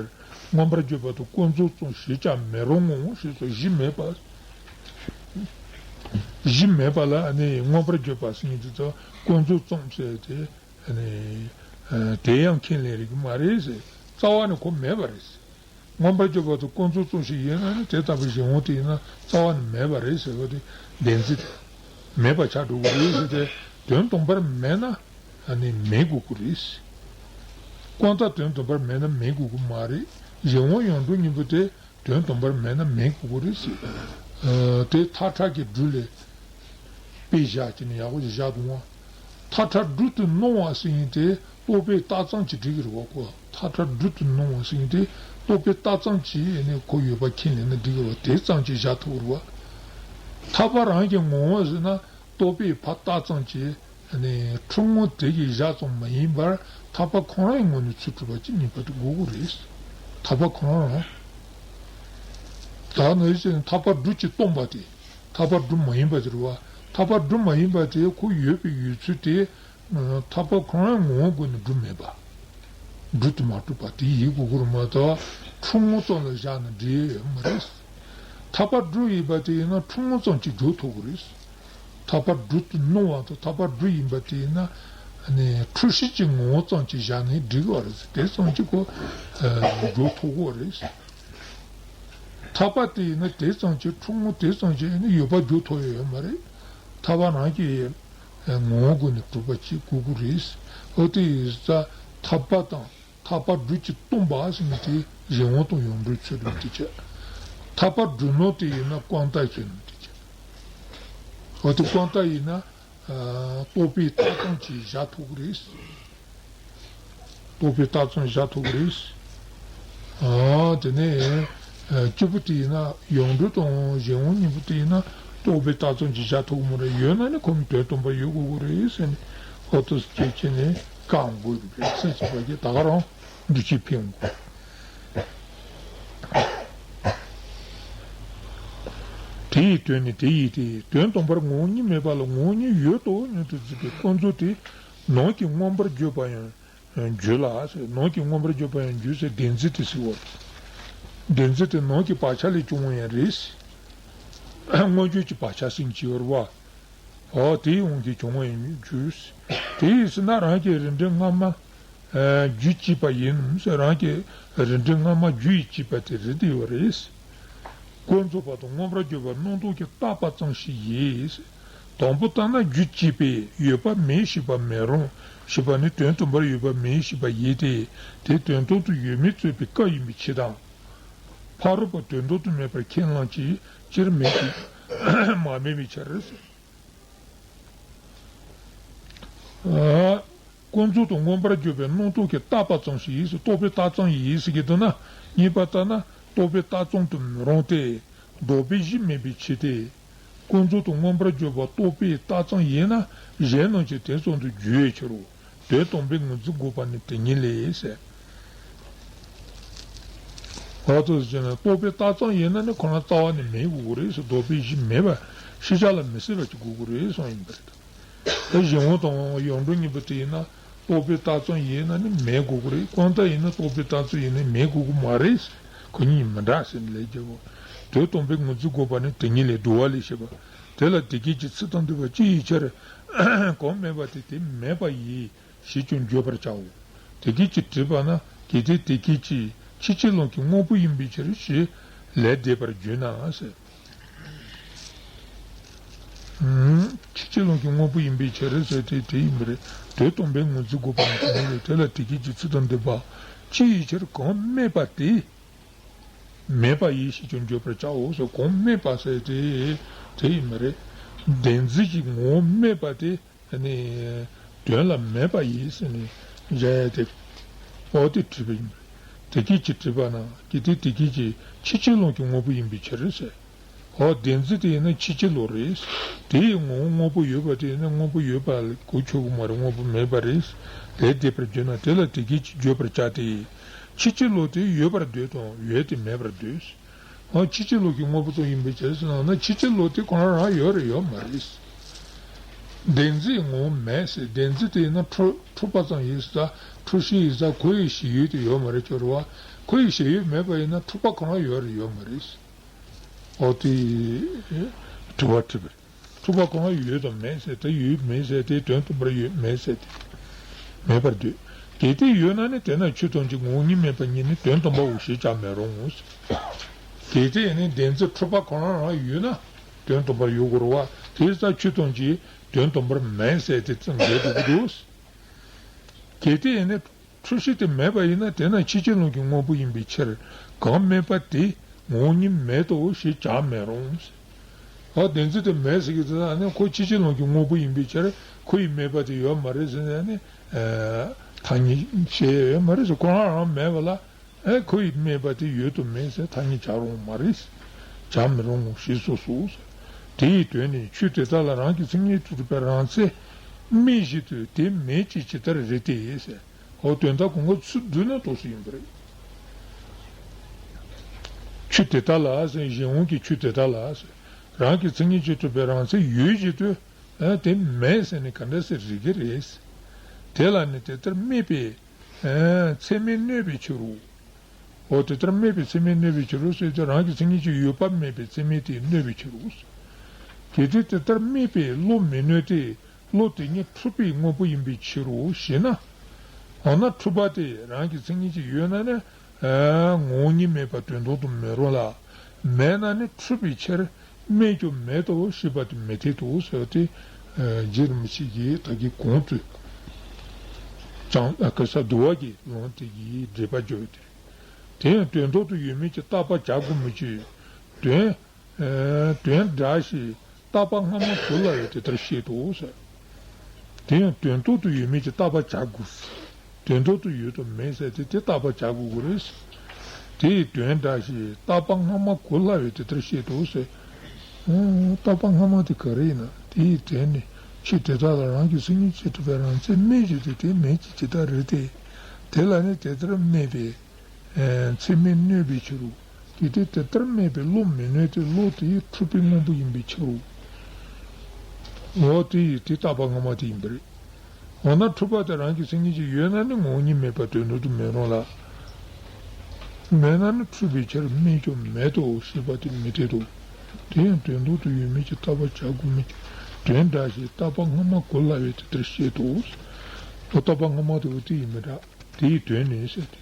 མངོན་པར་བརྗོད་པ་དང་ཀུན་རྫོབ་ཙམ་ཞེས་བྱར་མི་རུང་ངོ་། ཞེས་སོགས་གཞི་མེད་པ། གཞི་མེད་པ་ལ་ནི་མངོན་པར་བརྗོད་པ་ཟེར་མཁན་དེ་ཚོ་ཀུན་རྫོབ་ཙམ་ཟེར་ཏེ། ནི་དེ་ཡང་ཁས་ལེན་རིགས་མ་རེད་ཟེར། རྩ་བ་ནས་ཁོ་མེད་པ་རེད་ཟེར། མངོན་པར་བརྗོད་པ་དང་ཀུན་རྫོབ་ཙམ་ཞིག་ཡིན་ན་ནི་དེ་ལྟ་བུའི་གཞན་དབང་དེ་ཡིན་ན་རྩ་བ་ནས་མེད་པ་རེད་ཟེར་བ་དེ་བདེན་འཛིན་དེ་མེད་པ་ཆགས་འགྲོ་གི་རེད་ཟེར་ཏེ། དོན་དམ་པར་མེད་ན་ནི་མེད་དགོས་ཀྱི་རེད། ཀུན་བཏགས་དོན་དམ་པར་མེད་ན་མེད་དགོས་ཀྱི་མ་རེད། གཞན་དབང་ཡོངས་གྲུབ་གཉིས་པོ་དེ་དོན་དམ་པར་མེད་ན་མེད་དགོས་ཀྱི་རེད་ཟེར། དེ་ཐག་ཁྲ་གི་སྦྲུལ་ལས་དཔེ་བཞག་ཅིག་ནི་ཡག་པོ་ཞིག་བཞག་འདུག་བ། ཐག་ཁྲ་སྦྲུལ་དུ་སྣང་བ་ཟེར་མཁན་དེ་རྟོག་པས་བཏགས་ཙམ་གྱིས་འགྲིག་གི་རེད་བ། ཁོ་ཐག་ཁྲ་སྦྲུལ་དུ་སྣང་བ་ཟེར་མཁན་དེ་རྟོག་པས་བཏགས་ཙམ་གྱིས་ནི་ཁོ་ཡོད་པ་ཁས་ལེན་ན་འགྲིག་གི་རེད་བ། དེ་ཙམ་གྱིས་བཞག་ཐུབ་ཀྱི་རེད་བ། ཐག་པ་རང་གི་ངོ་བོ་ཟེར་ན་རྟོག་པས་ཕར་བཏགས་ཙམ་གྱིས་ནི་འཁྲུལ་ངོ་དེ་གིས་བཞག་ཙམ་མ་ཡིན་པར་ཐག་པ་ཁོ་རང་གི་ངོས་ནས་ཚུར་གྲུབ་པ་ཅིག་གཉིས་པ་དེ་དགོས་ཀྱི་རེད། ཐག་པ་ཁོ་རང་རང་། ད་ནི་ཟེར་ན་ཐག་པ་སྦྲུལ་གྱིས་སྟོང་པ་དེ། ཐག་པ་སྦྲུལ་མ་ཡིན་པ་དེ་རེད་བ། ཐག་པ་སྦྲུལ་མ་ཡིན་པ་དེ་ཁོ་ཡོད་པའི་ཡོད་ཚུལ་དེ། ཐག་པ་ཁོ་རང་ངོ་བོ་སྒོ་ནས་སྦྲུལ་མེད་པ། སྦྲུལ་དུ་མ་གྲུབ་པ་དེ་ཡིན་དགོས་ཀྱི་རེད་མ་གཏོགས། འཁྲུལ་ངོ་ཙམ་ལ་བཞག་ན་འགྲིག་ཡོད་མ་རེད། ཐག་པ་སྦྲུལ་ཡིན་པ་དེ་ཡིན་ན་འཁྲུལ་ངོ་ཙམ་གྱིས་འཇོག་ཐུབ་ཀྱི་རེད། ཐག་པ་སྦྲུལ་དུ་སྣང་བ་དང་ཐག་པ་སྦྲུལ་ཡིན་པ་དེ་ཡིན་ན། ནི་འཁྲུལ་ཤེས་ཀྱི་ངོ་བོ་ཙམ་གྱིས་བཞག་ནས་འགྲིག་པ་རེད། དེ་ཙམ་གྱིས་ཁོ་འཇོག་ཐུབ་ཀྱི་རེད། ཐག་པ་དེ་ཡིན་ན་དེ་ཙམ་གྱིས་འཁྲུལ་ངོ་དེ་ཙམ་གྱིས་ནི་ཡོད་པ་འཇོག་ཐུབ་ཡོད་མ་རེད། ཐག་པ་རང་གི་ངོ་བོ་སྒོ་ནས་གྲུབ་པ་ཅིག་དགོས་ཀྱི་རེད། འོ་དེ་ཡིན་ཙང་ཐག་པ་དང་ཐག་པ་སྦྲུལ་གྱིས་སྟོང་པ་ཟེར་མཁན་དེ་གཞན་དབང་དང་ཡོངས་གྲུབ་ཚུལ་ལུགས་དེ་བྱས། ཐག་པ་སྦྲུལ་སྣང་དེ་ཡིན་ན་ཀུན་བཏགས་ཚུལ་ལུགས་དེ་བྱས། འོ་དེ་ཀུན་བཏགས་ཡིན་ན། རྟོག་པས་བཏགས་ཙམ་གྱིས་བཞག་ཐུབ་ཀྱི་རེད། རྟོག་པས་བཏགས་ཙམ་བཞག་ཐུབ་ཀྱི་རེད། ཨ། དེ་ནས་སྐྱེས་བུ་དེ་ཡིན་ན་ཡོངས་གྲུབ་དང་གཞན་དབང་གཉིས་པོ་དེ་ཡིན་ན་རྟོག་པས་བཏགས་ཙམ་གྱིས་བཞག་ཐུབ་ཀྱི་མ་རེད། ཡོད་ན་ནི་ཁོ་མོ་དོན་དམ་པར་ཡོད་དགོས་ཀྱི་རེད་ཟེར་ནས། ཧོ་ཏོ་སྐྱེ་ཆེ་ནས་བཀག་འགོག་རེད་ཟེར་བ་གྱིས་ད་ག་རང་འདུ་བྱེད་འཕེན་དགོས། དེ་ཡི་དོན་ནི་དེ་ཡིས་ཏེ། དོན་དམ་པར་ངོ་བོ་ཉིད་མེད་པ་ལ་ངོ་བོ་ཉིད་ཡོད་དོ་སྙམ་དུ་བརྩིས་པའི་ཀུན་རྫོབ་དེ་ནང་གི་མངོན་པར་བརྗོད་པ་ཡང་རྒྱུ་ལ་ཟེར། ནང་གི་མངོན་པར་བརྗོད་པ་ཡང་རྒྱུ་ཟེར་བདེན་འཛིན་དེ་ཟེར་བ། བདེན་འཛིན་དེ་ནང་གི་བག་ཆགས་ལས་བྱུང་བ་ཡང་རེད། མངོན་བརྗོད་ཀྱི་བག་ཆགས་ཟིན་གྱི་ཡོད་རེད་བ། འོ་དེའི་དབང་གིས་བྱུང་བ་ཡིན་རྒྱུ། དེ་ཡིན་ཟེར་ན་རང་གི་རིགས་འགྲེ་སྔ་མ་རྒྱུད་གཅིག་པ་ཡིན་ཟེར། རང་གི་རིགས་འགྲེ་སྔ་མ་རྒྱུད་གཅིག་པ་དེ་རེད་དེ་ཡོད་རེད། ཀུན་རྫོབ་པ་དང་མངོན་པར་བརྗོད་པ་རྣམ་རྟོག་གི་བརྟག་པ་ཙམ་ཞིག་ཡིན། དང་པོ་ལྟར་ན་རྒྱུད་གཅིག་པས་ཡོད་པ་མེད་ཞེས་པ་མེད་རུང་ཞེས་པ་ནི་དོན་དམ་པར་ཡོད་པ་མེད་ཞེས་པ་ཡིན་ཏེ། དེ་དོན་དམ་དུ་ཡོད་མེད་རྩོད་པའི་སྐབས་ཡིན་པའི་ཕྱིར་དང་། ཕ་རོལ་པོ་དོན་དམ་དུ་མེད་པར་ཁས་བླངས་ཀྱི་སྤྱིར་མེད་ཀྱི་མ་དམིགས་པའི་ཕྱིར། ཀུན་རྫོབ་ཏུ་མངོན་པར་བརྗོད་པའི་རྣམ་རྟོག་གི་བརྟག་པ་ཙམ་ཞིག་ཡིན་ཟེར། རྟོག་པས་བརྟགས་ཙམ་ཡིན་ཟེར་གྱི་འདུག་ན། གཉིས་པ་ལྟར་ན་རྟོག་པས་བརྟགས་ཙམ་དུ་མི་རུང་སྟེ། ལྡོག་པའི་གཞི་མེད་པའི་ཕྱིར་ཏེ། ཀུན་རྫོབ་ཏུ་མངོན་པར་བརྗོད་པ་རྟོག་པས་བརྟགས་ཙམ་ཡིན་ན་གཞན་རྣམས་ཀྱང་དེ་ཙམ་དུ་འགྱུར་བའི་ཕྱིར་རོ། དོན་དམ་པའི་ངོས་འཛིན་དགོས་པ་ནི་དེ་ཉིད་ལས་ཟེར། ག་ཚོད་ཟེར་ན་རྟོག་པས་བརྟགས་ཙམ་ཡིན་ན་ནི་ཁོ་རང་རྩ་བ་ནས་མེད་དགོས་ཀྱི་རེད་ཟེར། ལྡོག་པའི་གཞི་མེད་པ་ཤེས་བྱ་ལ་མི་སྲིད་པ་ཅིག་དགོས་ཀྱི་རེད་གསུངས་ཡིན་པ་རེད། ད་གཞན་དབང་དང་ཡོངས་གྲུབ་གཉིས་པོ་དེ་ཡིན་ན་རྟོག་པས་བརྟགས་ཙམ་ཡིན་ན་ནི་མེད་དགོས་ཀྱི་རེད། གང་ལྟར་ཡིན་ན་རྟོག་པས་བརྟགས་ཙམ་ཡིན་ན་མེད་དགོས་ཀྱི་མ་རེད། ཁོ་གཉིས་མི་འདྲ་ཟེར་ནས་ལས་རྒྱུ་བོ། དོན་དམ་པའི་ངོས་འཛིན་དགོས་པ་ནི་དེ་ཉིད་ལས། འགྲོ་བ་ལས་ཞེས་པ། དེ་ལ་དེ་སྐད་ཅེས་ཚིག་དང་ལྡན་པ་ཅི་ཡི་ཕྱིར། གང་སྨྲས་པ་དེ་དེ་མེད་པ་ཡིས་ཞེས་ཀྱང་བརྗོད་པར་བྱའོ། དེ་སྐད་ཅེས་དྲིས་པ་ན། གལ་ཏེ་དེ་སྐད་ཅེས་ཕྱིན་ཅི་ལོག་གི་དངོས་པོ་ཡིན་པའི་ཕྱིར་ཞེས་ལན་འདེབས་པར་འགྱུར་ན་ཟེར། ཕྱིན་ཅི་ལོག་གི་དངོས་པོ་ཡིན་པའི་ཕྱིར་ཟེར་དེ་དེ་ཡིན་པ་རེད། དོན་དམ་པའི་ངོས་འཛིན་དགོས་པ་ནི་དེ་ཉིད་ལས། དེ་ལ་དེ་སྐད་ཅེས་ཚིག་དང་ལྡན་པ་ཅི་ཡི་ཕྱིར་གང་སྨྲས་པ་དེ་མེད་པ་ཡིས་ཞེས་ཀྱང་བརྗོད་པར་བྱའོ་ཟེར། གང་སྨྲས་པ་ཟེར་དེ་དེ་ཡིན་པ་རེད། བདེན་འཛིན་གྱི་ངོ་བོ་སྨྲས་པ་དེ། ཨ་ནི་དོན་ལ་མེད་པ་ཡིན་ཟེར་ནས་བཞག་ཡ་དེ། འོ་དེ་དྲིས་པ་ཡིན། དེ་སྐད་ཅེས་དྲིས་པ་ན། གལ་ཏེ་དེ་སྐད་ཅེས་ཕྱིན་ཅི་ལོག་གི་དངོས་པོ་ཡིན་པའི་ཕྱིར་ཟེར། འོ་བདེན་འཛིན་དེ་ཡིན་ན་ཕྱིན་ཅི་ལོག་རེད། དེ་ཡི་ངོ་བོ་དངོས་པོ་ཡོད་པ་དེ་ཡིན་ན་དངོས་པོ་ཡོད་པ་ལ་གོ་ཆོད་ཀྱི་མ་རེད། དངོས་པོ་མེད་པ་རེད། ལན་འདེབས་པར་འགྱུར་ན། དེ་ལ་དེ་སྐད་ཅེས་བརྗོད་པར་བྱ་སྟེ། ཕྱིན་ཅི་ལོག་དེ་ཡོད་པར་འདོད་དང་ཡོད་དེ་མེད་པར་འདོད། འོ་ཕྱིན་ཅི་ལོག་གི་དངོས་པོ་ཙམ་ཡིན་པའི་ཕྱིར་ཟེར་ན། ན་ཕྱིན་ཅི་ལོག་དེ་ཁོ་རང་རང་ཡོད་རེད་ཡོད་མ་རེད། བདེན་འཛིན་ངོ་བོ་མེད་ཟེར། བདེན་འཛིན་དེ་ཡིན་ན་འཁྲུལ་འཁྲུལ་པ་ཙམ་ཡིན་ས། འཁྲུལ་ཤེས་ཡིན་ས། ཁོ་ཡི་གཞི་ཡོད་དེ་ཡོད་མ་རེད་ཅོ་རེད་བ། ཁོ་ཡི་གཞི་ཡོད་མེད་པ་ཡིན་ན་འཁྲུལ་པ་ཁོ་རང་ཡོད་རེད་ཡོད་མ་རེད། འོ་དེ་དྲི་བ་དྲིས་པ་རེད། འཁྲུལ་པ་ཁོ་རང་ཡོད་དང་མེད་ཟེར་དེ། ཡོད་མེད་ཟེར་དེ་དོན་དམ་པར་ཡོད་མེད་ཟེར་དེ་མེད་པར་འདོད། གལ་ཏེ་ཡོད་ན་ནི་དེས་ན་ཆོས་ཐམས་ཅད་ངོ་བོ་ཉིད་མེད་པ་ཉིད་ནི་དོན་དམ་པའོ་ཞེས་བྱར་མི་རུང་ངོ་། གལ་ཏེ་ཡང་ན་བདེན་འཛིན་འཁྲུལ་པ་ཁོ་རང་རང་ཡོད་ན་དོན་དམ་པར་ཡོད་དགོས་རེད་བ། དེ་ཙང་ཆོས་ཐམས་ཅད་དོན་དམ་པར་མེད་ཟེར་དེ་ཙམ་འགལ་འགྲོ་གི་འདུག། གལ་ཏེ་ཡང་ན་འཁྲུལ་ཤེས་དེ་མེད་པ་ཡིན་ན་དེས་ན་ཕྱིན་ཅི་ལོག་གི་དངོས་པོ་ཡིན་པའི་ཕྱིར་གང་སྨྲས་པ་དེ་ངོ་བོ་ཉིད་མེད་དོ་ཞེས་བྱར་མི་རུང་། འོ་བདེན་འཛིན་དེ་མེད་ཟེར་གྱི་དེ་ལ་ནི་ཁོ་ཕྱིན་ཅི་ལོག་གི་དངོས་པོ་ཡིན་པའི་ཕྱིར་ཁོ་ཡི་སྨྲས་པ་དེ་ཡོད་མ་རེད་ཟེར་ནས་ནི་ཐ་སྙད་བྱེད་ཡ་ཡོད་མ་རེད་ཟེར། ཁོ་རང་རང་མེད་པ་ལ། ཨེ་ཁོ་ཡི་སྨྲས་པ་དེ་ཡོད་དུ་མེད་ཟེར་ཐ་སྙད་བྱ་རུང་མ་རེད། བྱ་མི་རུང་ངོ་ཞེས་སོ་སོ། དེ་ཡི་དོན་ནི་ཆོས་དེ་དག་ལ་རང་གི་མཚན་ཉིད་དུ་གྲུབ་པའི་རང་མཚན་དམིགས་བཞིན་དུ་དེ་མེད་ཅེས་ཇི་ལྟར་རིགས་ཏེ་ཟེར། འོ་དོན་དག་གོང་ག་ཚུར་བསྡུས་ན་ཏོག་ཙམ་ཡིན་པ་རེད། ཆོས་དེ་དག་ལ་ཟེར། གཞན་དབང་གི་ཆོས་དེ་དག་ལ་ཟེར། རང་གི་མཚན་ཉིད་ཀྱིས་གྲུབ་པའི་རང་མཚན་ཡོད་བཞིན་དུ་ཨ་དེ་མེད་ཟེར་ནས་ག་འདྲ་སེ་རིགས་ཀྱི་རེད། དེ་ལ་ནི་དེ་ལྟར་སྨྲས་པའི་ཚད་མས་གནོད་པའི་ཕྱིར་རོ། འོ་དེ་ལྟར་སྨྲས་པའི་ཚད་མས་གནོད་པའི་ཕྱིར་རོ་ཟེར་ཏེ་རང་གི་མཚན་ཉིད་ཀྱིས་ཡོད་པ་མེད་པའི་ཚད་མས་དེས་གནོད་པའི་ཕྱིར་རོ། གལ་ཏེ་དེ་ལྟར་སྨྲས་པས་བློ་མི་གནོད་དེ། བློ་དེ་ཉིད་འཁྲུལ་པའི་དངོས་པོ་ཡིན་པའི་ཕྱིར་རོ་ཞེ་ན། འོ་ན་འཁྲུལ་པ་དེ་རང་གི་མཚན་ཉིད་ཀྱིས་ཡོད་ན་ནི་ངོ་བོ་ཉིད་མེད་པ་དོན་དམ་དུ་མི་རུང་ལ། མེད་ན་ནི་འཁྲུལ་པའི་ཕྱིར་སྨྲས་ཀྱང་མེད་དོ་ཞེས་པ་དེ་མི་འཐད་དོ་ཟེར་ཏེ། རྗེ་རིན་པོ་ཆེ་གིས་ད་གིན་གོང་དུ་བྱང་ཨ་ཀ་ས་འདུལ་བ་གི་ལུང་དེ་གི་འགྲེལ་པ་བརྗོད་དེ། དེ་ཡང་དོན་དམ་དུ་ཡོད་མེད་ཀྱི་བརྟག་པ་བྱ་དགོས་མི་བྱེད། དོན། དོན་འདྲ་ཞིག་བརྟག་པ་སྔ་མ་གུ་ལ་བས་དེ་ལྟར་བཤད་དོ་ཟེར། དེ་ཡང་དོན་དམ་དུ་ཡོད་མེད་ཀྱི་བརྟག་པ་བྱ་དགོས། དོན་དམ་དུ་ཡོད་དམ་མེད་ཟེར་དེ་དེ་བརྟག་པ་བྱ་དགོས་ཀྱི་རེད། དེ་ཡི་དོན་འདྲ་ཞིག་བརྟག་པ་སྔ་མ་གུ་ལ་བས་དེ་ལྟར་བཤད་དོ་ཟེར། བརྟག་པ་སྔ་མ་དེ་ག་རེ་ཡིན་ན་དེ་ཡི་དོན་ནི་ཆོས་དེ་དག་ལ་རང་གི་མཚན་ཉིད་ཀྱིས་གྲུབ་པའི་རང་མཚན་དམིགས་བཞིན་དུ་དེ་མེད་ཅེས་ཇི་ལྟར་རིགས་ཏེ། དེ་ལ་ནི་དེ་ལྟར་སྨྲས་པའི་ཚད་མས་གནོད་པའི་ཕྱིར་རོ། གལ་ཏེ་དེ་ལྟར་སྨྲས་པས་བློ་མི་གནོད་དེ། བློ་དེ་འཁྲུལ་པའི་དངོས་པོ་ཡིན་པའི་ཕྱིར་རོ། འོ་དེ་ཡི་དེ་བརྟག་པ་སྔ་མ་དེ་ཡིན་པ་རེད། འོ་ན་འཁྲུལ་པ་དེ་རང་གི་མཚན་ཉིད་ཀྱིས་ཡོད་ན་ནི་ངོ་བོ་ཉིད་མེད་པ་དོན་དམ་དུ་མི་རུང་ལ། མེད་ན་ནི་འཁྲུལ་པའི་ཕྱིར་སྨྲས་ཀྱང་མེད་དོ་ཞེས་པ་དེ་མི་འཐད་དོ། དེ་ཡང་དོན་ལྡོག་ཏུ་ཡོད་མིན་གྱི་བརྟག་པ་བྱ་དགོས་མིན་གྱི་དོན་འདྲ་ཞིག་བརྟག་པ་སྔ་མ་གོ་སླ་བས་དེ་ལྟར་བཤད་དོ། བརྟག་པ་སྔ་མ་དེ་འོ་དེ་ཡིན་མི་འདྲ། དེ་ཡི་དོན་ནི་ཟེར་ཏེ།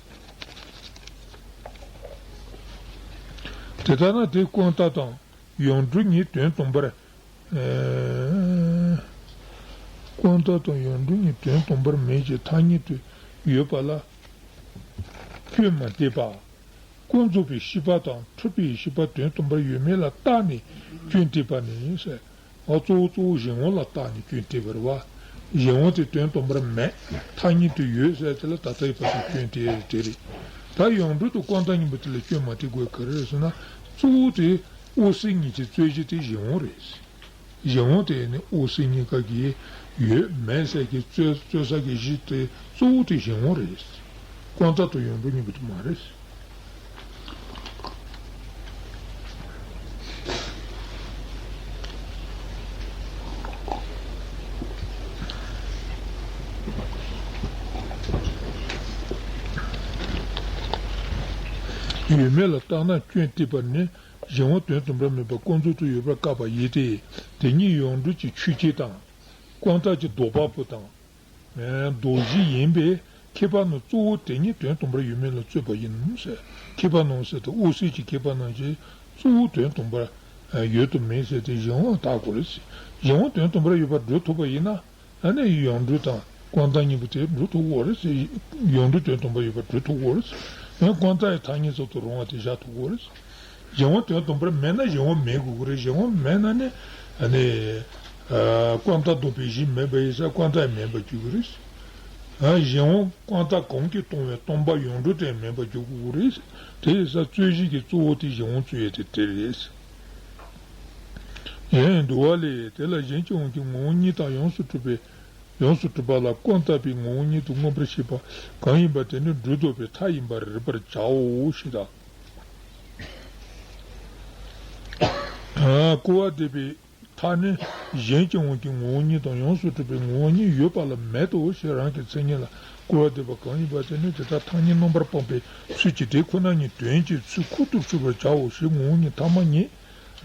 དེ་ལྟར་ན་དེ་ཀུན་བརྟགས་དང་ཡོངས་གྲུབ་གཉིས་དོན་སྟོང་པར། ཨེ། ཀུན་བརྟགས་དང་ཡོངས་གྲུབ་གཉིས་དོན་སྟོང་པར་མེད་ཅིང་ཐ་སྙད་དུ་ཡོད་པ་ལ་སྐྱོན་མ་བལྟས་པ། ཀུན་རྫོབ་པའི་ཤེས་པ་དང་འཁྲུལ་པའི་ཤེས་པ་དོན་སྟོང་པར་ཡོད་མེད་ལ་བརྟགས་ནས་སྐྱོན་བྲིས་པ་ནི་ཟེར། འོ་གཙོ་བོ་གཙོ་བོ་གཞན་དབང་ལ་བརྟགས་ནས་སྐྱོན་བྲིས་པ་རེད་བ། གཞན་དབང་དེ་དོན་སྟོང་པར་མེད། ཐ་སྙད་དུ་ཡོད་ཟེར་དེ་ལ་ད་ལྟ་ཡི་བར་དུ་སྐྱོན་བྲིས་ཡ་དེ་རེད། ད་ཡོངས་གྲུབ་དང་ཀུན་བརྟགས་གཉིས་པོ་དེ་ལ་སྐྱོན་མ་བྲིས་དགོས་ག་རེ་རེད་ཟེར་ན། གཙོ་བོ་དེ་འོད་གསལ་གཉིས་ཀྱི་རྩོད་གཞི་དེ་གཞན་དབང་རེད། གཞན་དབང་དེ་ནི་འོད་གསལ་གཉིས་ཀ་གི་ཡོད་མེད་ཟེར་གྱི་རྩོད་རྩོད་ས་གི་གཞི་དེ་གཙོ་བོ་དེ་གཞན་དབང་རེད། ཀུན་བརྟགས་དང་ཡོངས་གྲུབ་གཉིས་པོ་དེ་མ་རེད། ཡོད་མེད་ལ་བརྟགས་ན་སྐྱོན་བྲིས་པ་ནི། གཞན་དབང་དོན་སྟོང་པར་མེད་པ་ཀུན་རྫོབ་ཏུ་ཡོད་པར་བཀག་པ་ཡིན་ཏེ། དེ་ཉིད་ཡོངས་གྲུབ་ཀྱི་ཆོས་ཅན་དང་། ཀུན་བརྟགས་ཀྱི་ལྡོག་པ་པོ་དང་། ལྡོག་གཞི་ཡིན་པས་མཁས་པ་རྣམས་གཙོ་བོ་དེ་ཉིད་དོན་སྟོང་པར་ཡོད་མེད་ལ་རྩོད་པ་ཡིན་ཟེར། མཁས་པ་རྣམས་ཟེར་དུས་འོད་གསལ་གྱི་མཁས་པ་རྣམས་ཀྱིས་གཙོ་བོ་དོན་སྟོང་པར་ཡོད་དམ་མེད་ཟེར་ཏེ་གཞན་དབང་བརྟག་དགོས་རེད་ཟེར། གཞན་དབང་དོན་སྟོང་པར་ཡོད་པར་སྒྲུབ་ཐུབ་པ་ཡིན་ན། ཨ་ནི་ཡོངས་གྲུབ་དང་ཀུན་བརྟགས་གཉིས་པོ་དེ་སྒྲུབ་ཐུབ་ཀྱི་ཡོད་རེད་ཟེར། ཡོངས་གྲུབ་དོན་སྟོང་པར་ཡོད་པ་སྒྲུབ་ཐུབ་ཀྱི་ཡོད་རེད་ཟེར། ཡང་ཀུན་བརྟགས་ཀྱི་ཐ་སྙད་ཙམ་དུ་རུང་བ་དེ་བཞག་ཐུབ་ཀྱི་ཡོད་རེད་ཟེར། གཞན་དབང་དོན་སྟོང་པར་མེད་ན་གཞན་དབང་མེད་དགོས་ཀྱི་རེད། གཞན་དབང་མེད་ན་ནི་ཨ་ནི་ཨ་ཀུན་བརྟགས་ལྡོག་པའི་གཞི་མེད་པ་ཡིན་ཙང་ཀུན་བརྟགས་མེད་པར་འགྱུར་གྱི་རེད་ཟེར། ཨ་གཞན་དབང་ཀུན་བརྟགས་གང་གིས་སྟོང་བའི་སྟོང་པ་ཡོངས་གྲུབ་དེ་མེད་པར་འགྱུར་དགོས་ཀྱི་རེད་ཟེར། དེ་ཡིན་ཙང་རྩོད་གཞི་གི་གཙོ་བོ་དེ་གཞན་དབང་རྩོད་ཡས་དེ་དེ་རེད་ཟེར། ཡང་འདུལ་བ་ལས། དེ་ལ་གཞན་གྱི་དབང་གིས་ངོ་བོ་ཉིད་དང་ཡོངས་སུ་གྲུབ་པའི། ཡོངས་སུ་གྲུབ་པ་ལ་ཀུན་བརྟགས་པའི་ངོ་བོ་ཉིད་དུ་མངོན་པར་ཤེས་པ་གང་ཡིན་པ་དེ་ནི་སྒྲུབ་ལྡོག་པའི་མཐའ་ཡིན་པར་རིག་པར་བྱའོ་ཞེས་དང་། སྐུར་བ་འདེབས་པའི་མཐའ་ནི་གཞན་གྱི་དབང་གིས་ངོ་བོ་ཉིད་དང་ཡོངས་སུ་གྲུབ་པའི་ངོ་བོ་ཉིད་ཡོད་པ་ལ་མེད་དོ་ཞེས་རང་གི་མཚན་ཉིད་ལ་སྐུར་བ་འདེབས་པ་གང་ཡིན་པ་དེ་ནི་དེ་ལྟར་ཐ་སྙད་རྣམ་པར་སྤངས་པའི་ཚུལ་གྱིས་དེ་ཁོ་ན་ཉིད་དོན་གྱི་ཚུལ་ཁོ་ཏུ་ཆུད་པར་བྱའོ་ཞེས་ངོ་བོ་ཉིད་ཐ་མ་ཉིད།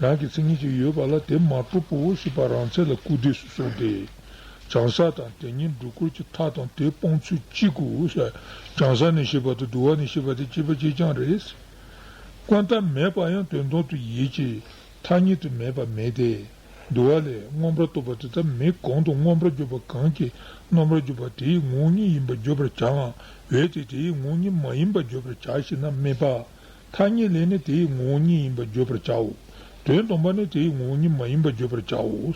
རང་གི་མཚན་ཉིད་ཀྱིས་ཡོད་པ་ལ་དེ་མ་གྲུབ་བོ་ཞེས་པ་རང་མཚན་ལ་སྐུར་འདེབས་སུ་གསུངས་ཏེ། བྱང་ས་དང་དེ་ཉིད་སྒྲུབ་སྐོར་གྱི་མཐའ་དང་དེ་སྤོང་ཚུལ་གཅིག་གོ་ཟེར། བྱང་ས་ནས་བཤད་པ་དང་འདུལ་བ་ནས་བཤད་པ་དེ་གཅིག་པ་གཅིག་རྐྱང་རེད། ཀུན་བརྟགས་མེད་པ་ཡང་དོན་དམ་དུ་ཡོད་ཀྱི་ཐ་སྙད་དུ་མེད་པ་མེད་དེ། འདུལ་བ་ལས། མངོན་པར་རྟོགས་པ་དེ་ལྟར་མེད་གང་དང་མངོན་པར་བརྗོད་པ་གང་གིས་རྣམ་པར་བརྗོད་པ་དེའི་ངོ་བོ་ཉིད་ཡིན་པར་བརྗོད་པར་བྱའམ། འོན་ཏེ་དེའི་ངོ་བོ་ཉིད་མ་ཡིན་པར་བརྗོད་པར་བྱ་ཞེ་ན་སྨྲས་པ། ཐ་སྙད་ལས་ནི་དེའི་ངོ་བོ་ཉིད་ཡིན་པར་བརྗོད་པར་བྱའོ། དོན་དམ་པར་ནི་དེའི་ངོ་བོ་ཉིད་མ་ཡིན་པར་བརྗོད་པར་བྱའོ།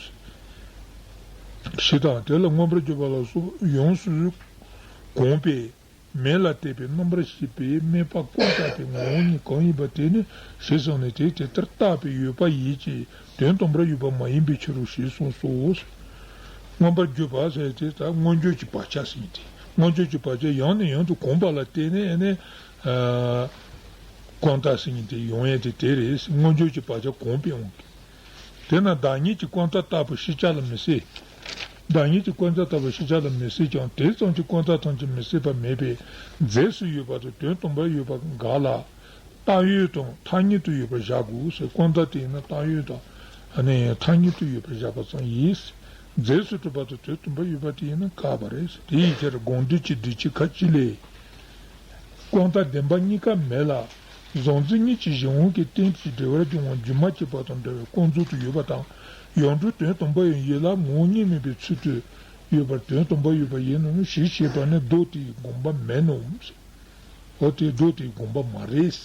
ཞེས་དང་དེ་ལ་མངོན་པར་བརྗོད་པ་ལ་སོགས་ཡོངས་སུ་གོམས་པས་མེད་ལ་དད་པའི་རྣམ་པར་ཤེས་པས་སྨྲས་པ་ཀུན་བརྟགས་པའི་ངོ་བོ་ཉིད་གང་ཡིན་པ་དེ་ནི་ཞེས་གསུངས་ནས་དེ་དེ་ལྟར་བརྟགས་པའི་ཡོད་པ་ཡིན་གྱི་དོན་དམ་པར་ཡོད་པ་མ་ཡིན་པའི་ཕྱིར་རོ་ཞེས་གསུངས་སོ། མངོན་པར་བརྗོད་པ་ཟེར་དེ་ད་མངོན་བརྗོད་ཀྱི་བག་ཆགས་ཟེར་མཁན་དེ། མངོན་བརྗོད་ཀྱི་བག་ཆགས་ཡང་ནས་ཡང་དུ་གོམས་པ་ལ་བརྟེན་ནས་ཨ་ནི་ཨ་ཀུན་བརྟགས་ཟེར་མཁན་དེ་ཡོང་ཡས་དེ་དེ་རེད། མངོན་བརྗོད་ཀྱི་བག་ཆགས་གོམས་པས་འོང་གི། དེས་ན་བདག་ཉིད་ཀྱི་ཀུན་བརྟགས་ལྟ་བུ་ཤེས་བྱ་ལ་མི་སྲིད། བདག་ཉིད་ཀྱི་ཀུན་བརྟགས་ལྟ་བུ་ཤེས་བྱ་ལ་མི་སྲིད་ཀྱང་དེ་ཙམ་གྱིས་ཀུན་བརྟགས་ཐམས་ཅད་མི་སྲིད་པ་མེད་པས་རྫས་སུ་ཡོད་པ་དང་དོན་དམ་པར་ཡོད་པ་འགའ་ལ། བཏགས་ཡོད་དང་ཐ་སྙད་དུ་ཡོད་པར་བཞག་དགོས་ཟེར། ཀུན་བརྟགས་དེ་ཡིན་ན་བཏགས་ཡོད་དང་ཨ་ནི་ཐ་སྙད་དུ་ཡོད་པར་བཞག་པ་ཙམ་ཡིན། རྫས་སུ་གྲུབ་པ་དང་དོན་དམ་པར་ཡོད་པ་དེ་ཡིན་ན་བཀག་པ་རེད། དེ་ཡི་ཕྱིར་དགོངས་འགྲེལ་གྱི་འགྲེལ་ཆེན་ཁ་ཅིག་ལས། ཀུན་བརྟགས་བདེན་པ་གཉིས་ཀ་མེད་ལ། གཟུང་འཛིན་གཉིས་ཀྱི་གཞན་དབང་གིས་རྟེན་ཅིང་འབྲེལ་བར་འབྱུང་བ་སྒྱུ་མ་བྱས་པ་དང་འདྲ་བའི་ཀུན་རྫོབ་ཏུ་ཡོད་པ་དང་། ཡོངས་གྲུབ་དོན་དམ་པ་ཡང་ཡིད་ལ་ངོ་བོ་ཉིད་མེད་པའི་ཚུལ་དུ་ཡོད་པར་དོན་དམ་པར་ཡོད་པ་ཡིན་ནོ་ཞེས་བཤད་པ་ནི་མདོ་དེའི་དགོངས་པ་མེད་ནོ། འོ་དེ་མདོ་དེའི་དགོངས་པ་མ་རེད།